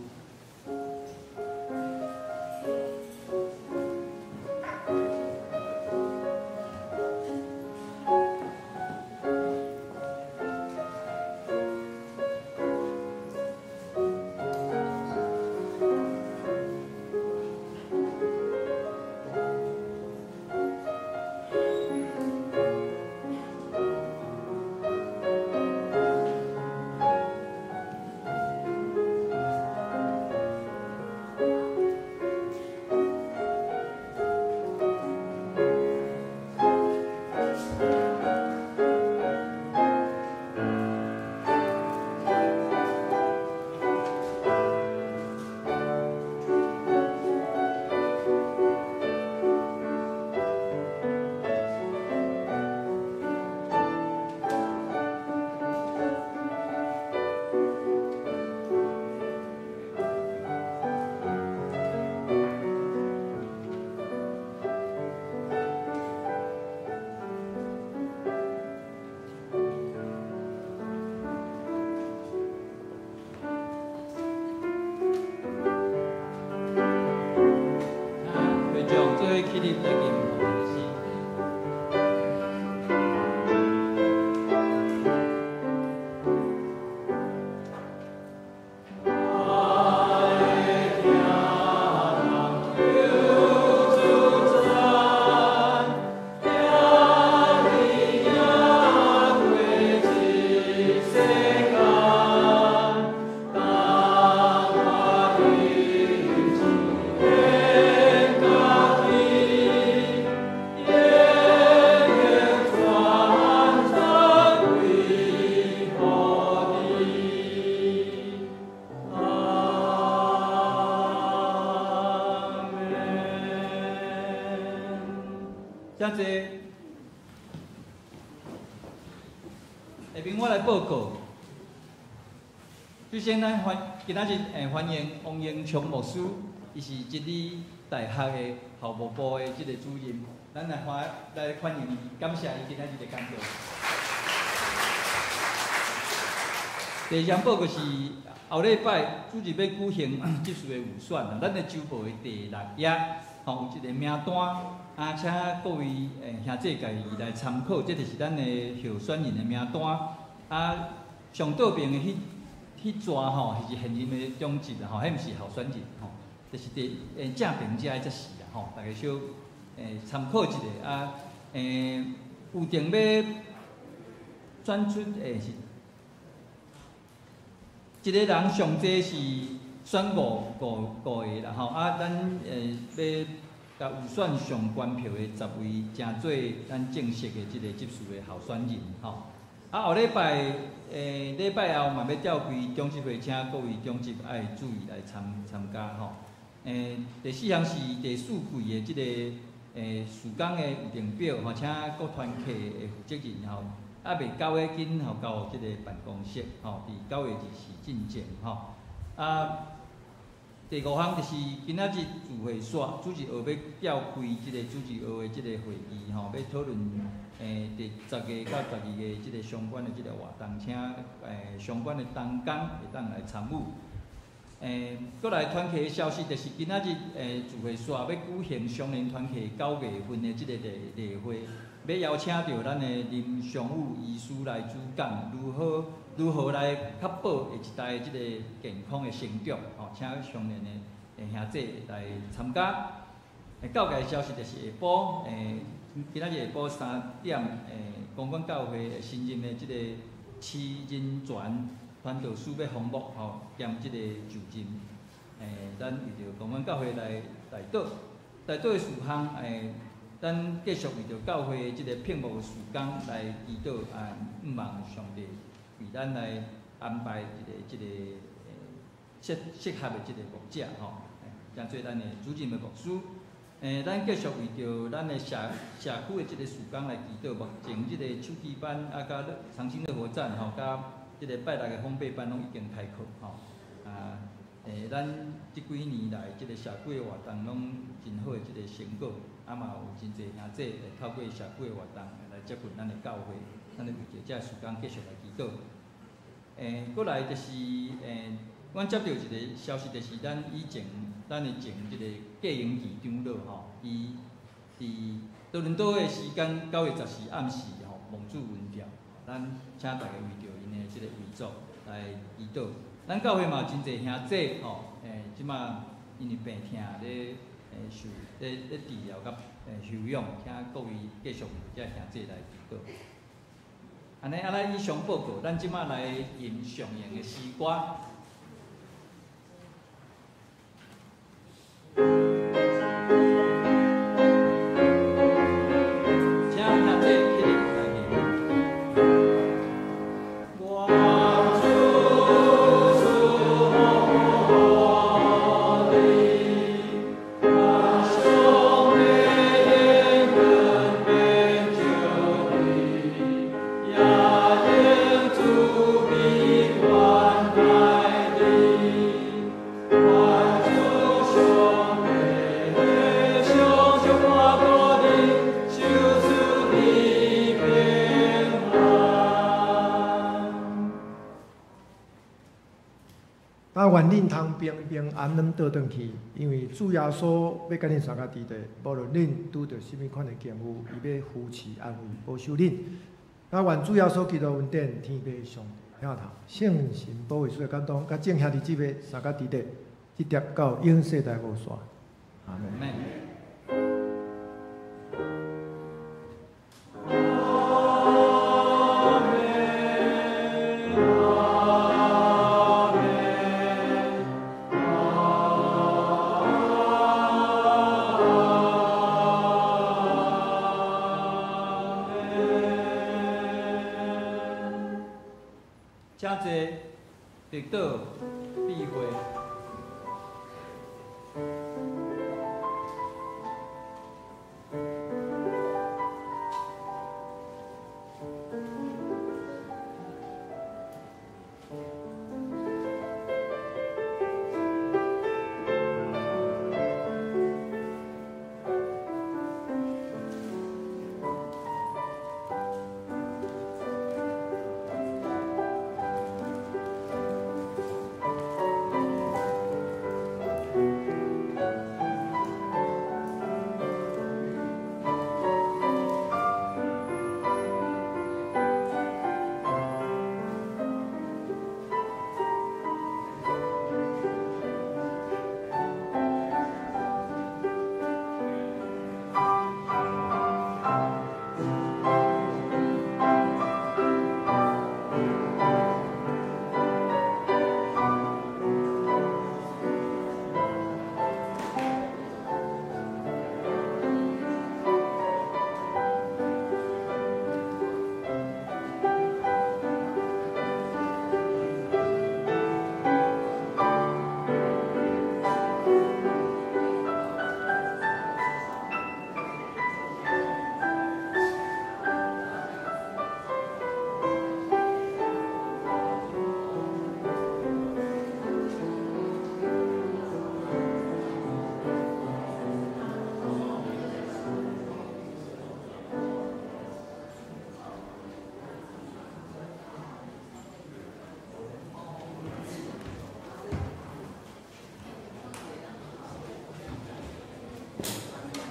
起立來敬奉獻詩。請坐。下面我來報告。首先，咱歡今仔日歡迎王英松牧師，伊是真理大學的校務部的這個主任。咱來歡來歡迎伊，感謝伊今仔日的講座。第二項報告是後禮拜主日欲舉行執事的預選啦，咱的週報的第六頁吼有一個名單。啊，請各位兄弟家己來參考，這就是咱的候選人的名單。啊，上倒邊的彼彼逝吼，是現任的長執啦吼，彼毋是候選人吼，就是佇正邊遮的才是啦吼，大家小參考一下啊。有定欲選出是一個人上濟是選五個啦吼，啊，咱欲共預選上懸票的10位，成做咱正式的這個執事的候選人吼。啊，後禮拜禮拜後嘛欲召開長執會，請各位長執愛注意來參加吼。第四項是第四季的這個事工的預定表吼，請各團契的負責人吼，猶未交的緊吼交予這个辦公室吼，佇9月24進前吼。啊，第五項就是今仔日聚會所主日學欲召開這个主日學的這個會議吼，欲討論第10个到12个這个相關的這个活動，請相關的同工會當來參與。閣來團契的消息，就是今仔日聚會所欲舉行雙連團契9月份的這个例會，欲邀請著咱的林尚武醫師來主講，如何來確保下一代這個健康的成長，吼，請雙連的兄弟來參加。教界消息就是下晡，今仔日下晡3點，公館教會新任的這個徐仁全傳道師欲訪牧，吼，兼這個就任。咱為著公館教會來代禱，代禱的事項，咱繼續為著教會這個聘牧事工來祈禱，啊，向望上帝為咱來安排一个這个適合的這个牧者吼，成做咱的主任的牧師。咱繼續為著咱的社區的這个事工來祈禱。目前這個手機班啊，佮長青樂活站吼，佮這个拜六的烘焙班攏已經開課吼。啊，咱這幾年來，這个社區的活動攏真好的這个成果，啊嘛有真濟兄弟會透過社區的活動來接近咱的教會，咱就為著這个時間繼續來祈禱。過來就是，阮接著一个消息，就是咱以前咱的前這个郭英奇長老吼，伊佇多倫多的時間9月14暗時吼，夢主恩召，咱請大家為著𪜶的這个遺囑來祈禱。咱教會嘛有真濟兄弟吼，這馬因為病痛咧，受咧咧治療佮休養，請各位繼續為這兄弟來祈禱。按呢，啊，咱以上報告，咱這馬來吟上用的詩歌。請兄弟起立來吟。我主賜福予你，願上帝的恩典拯救你，也用慈悲關懷你。願主上帝常常看顧你，賞賜你平安。但願恁通平平安安倒轉去，因為主耶穌欲佮恁相佮佇咧，無論恁拄著啥物款的境遇，伊欲扶持安慰保守恁。但願主耶穌基督恩典、天父上帝疼痛、聖神保惠師的感動，佮眾兄弟姊妹相佮佇咧，直直到永世代無煞。阿們。阿們。請坐，祝禱，閉會。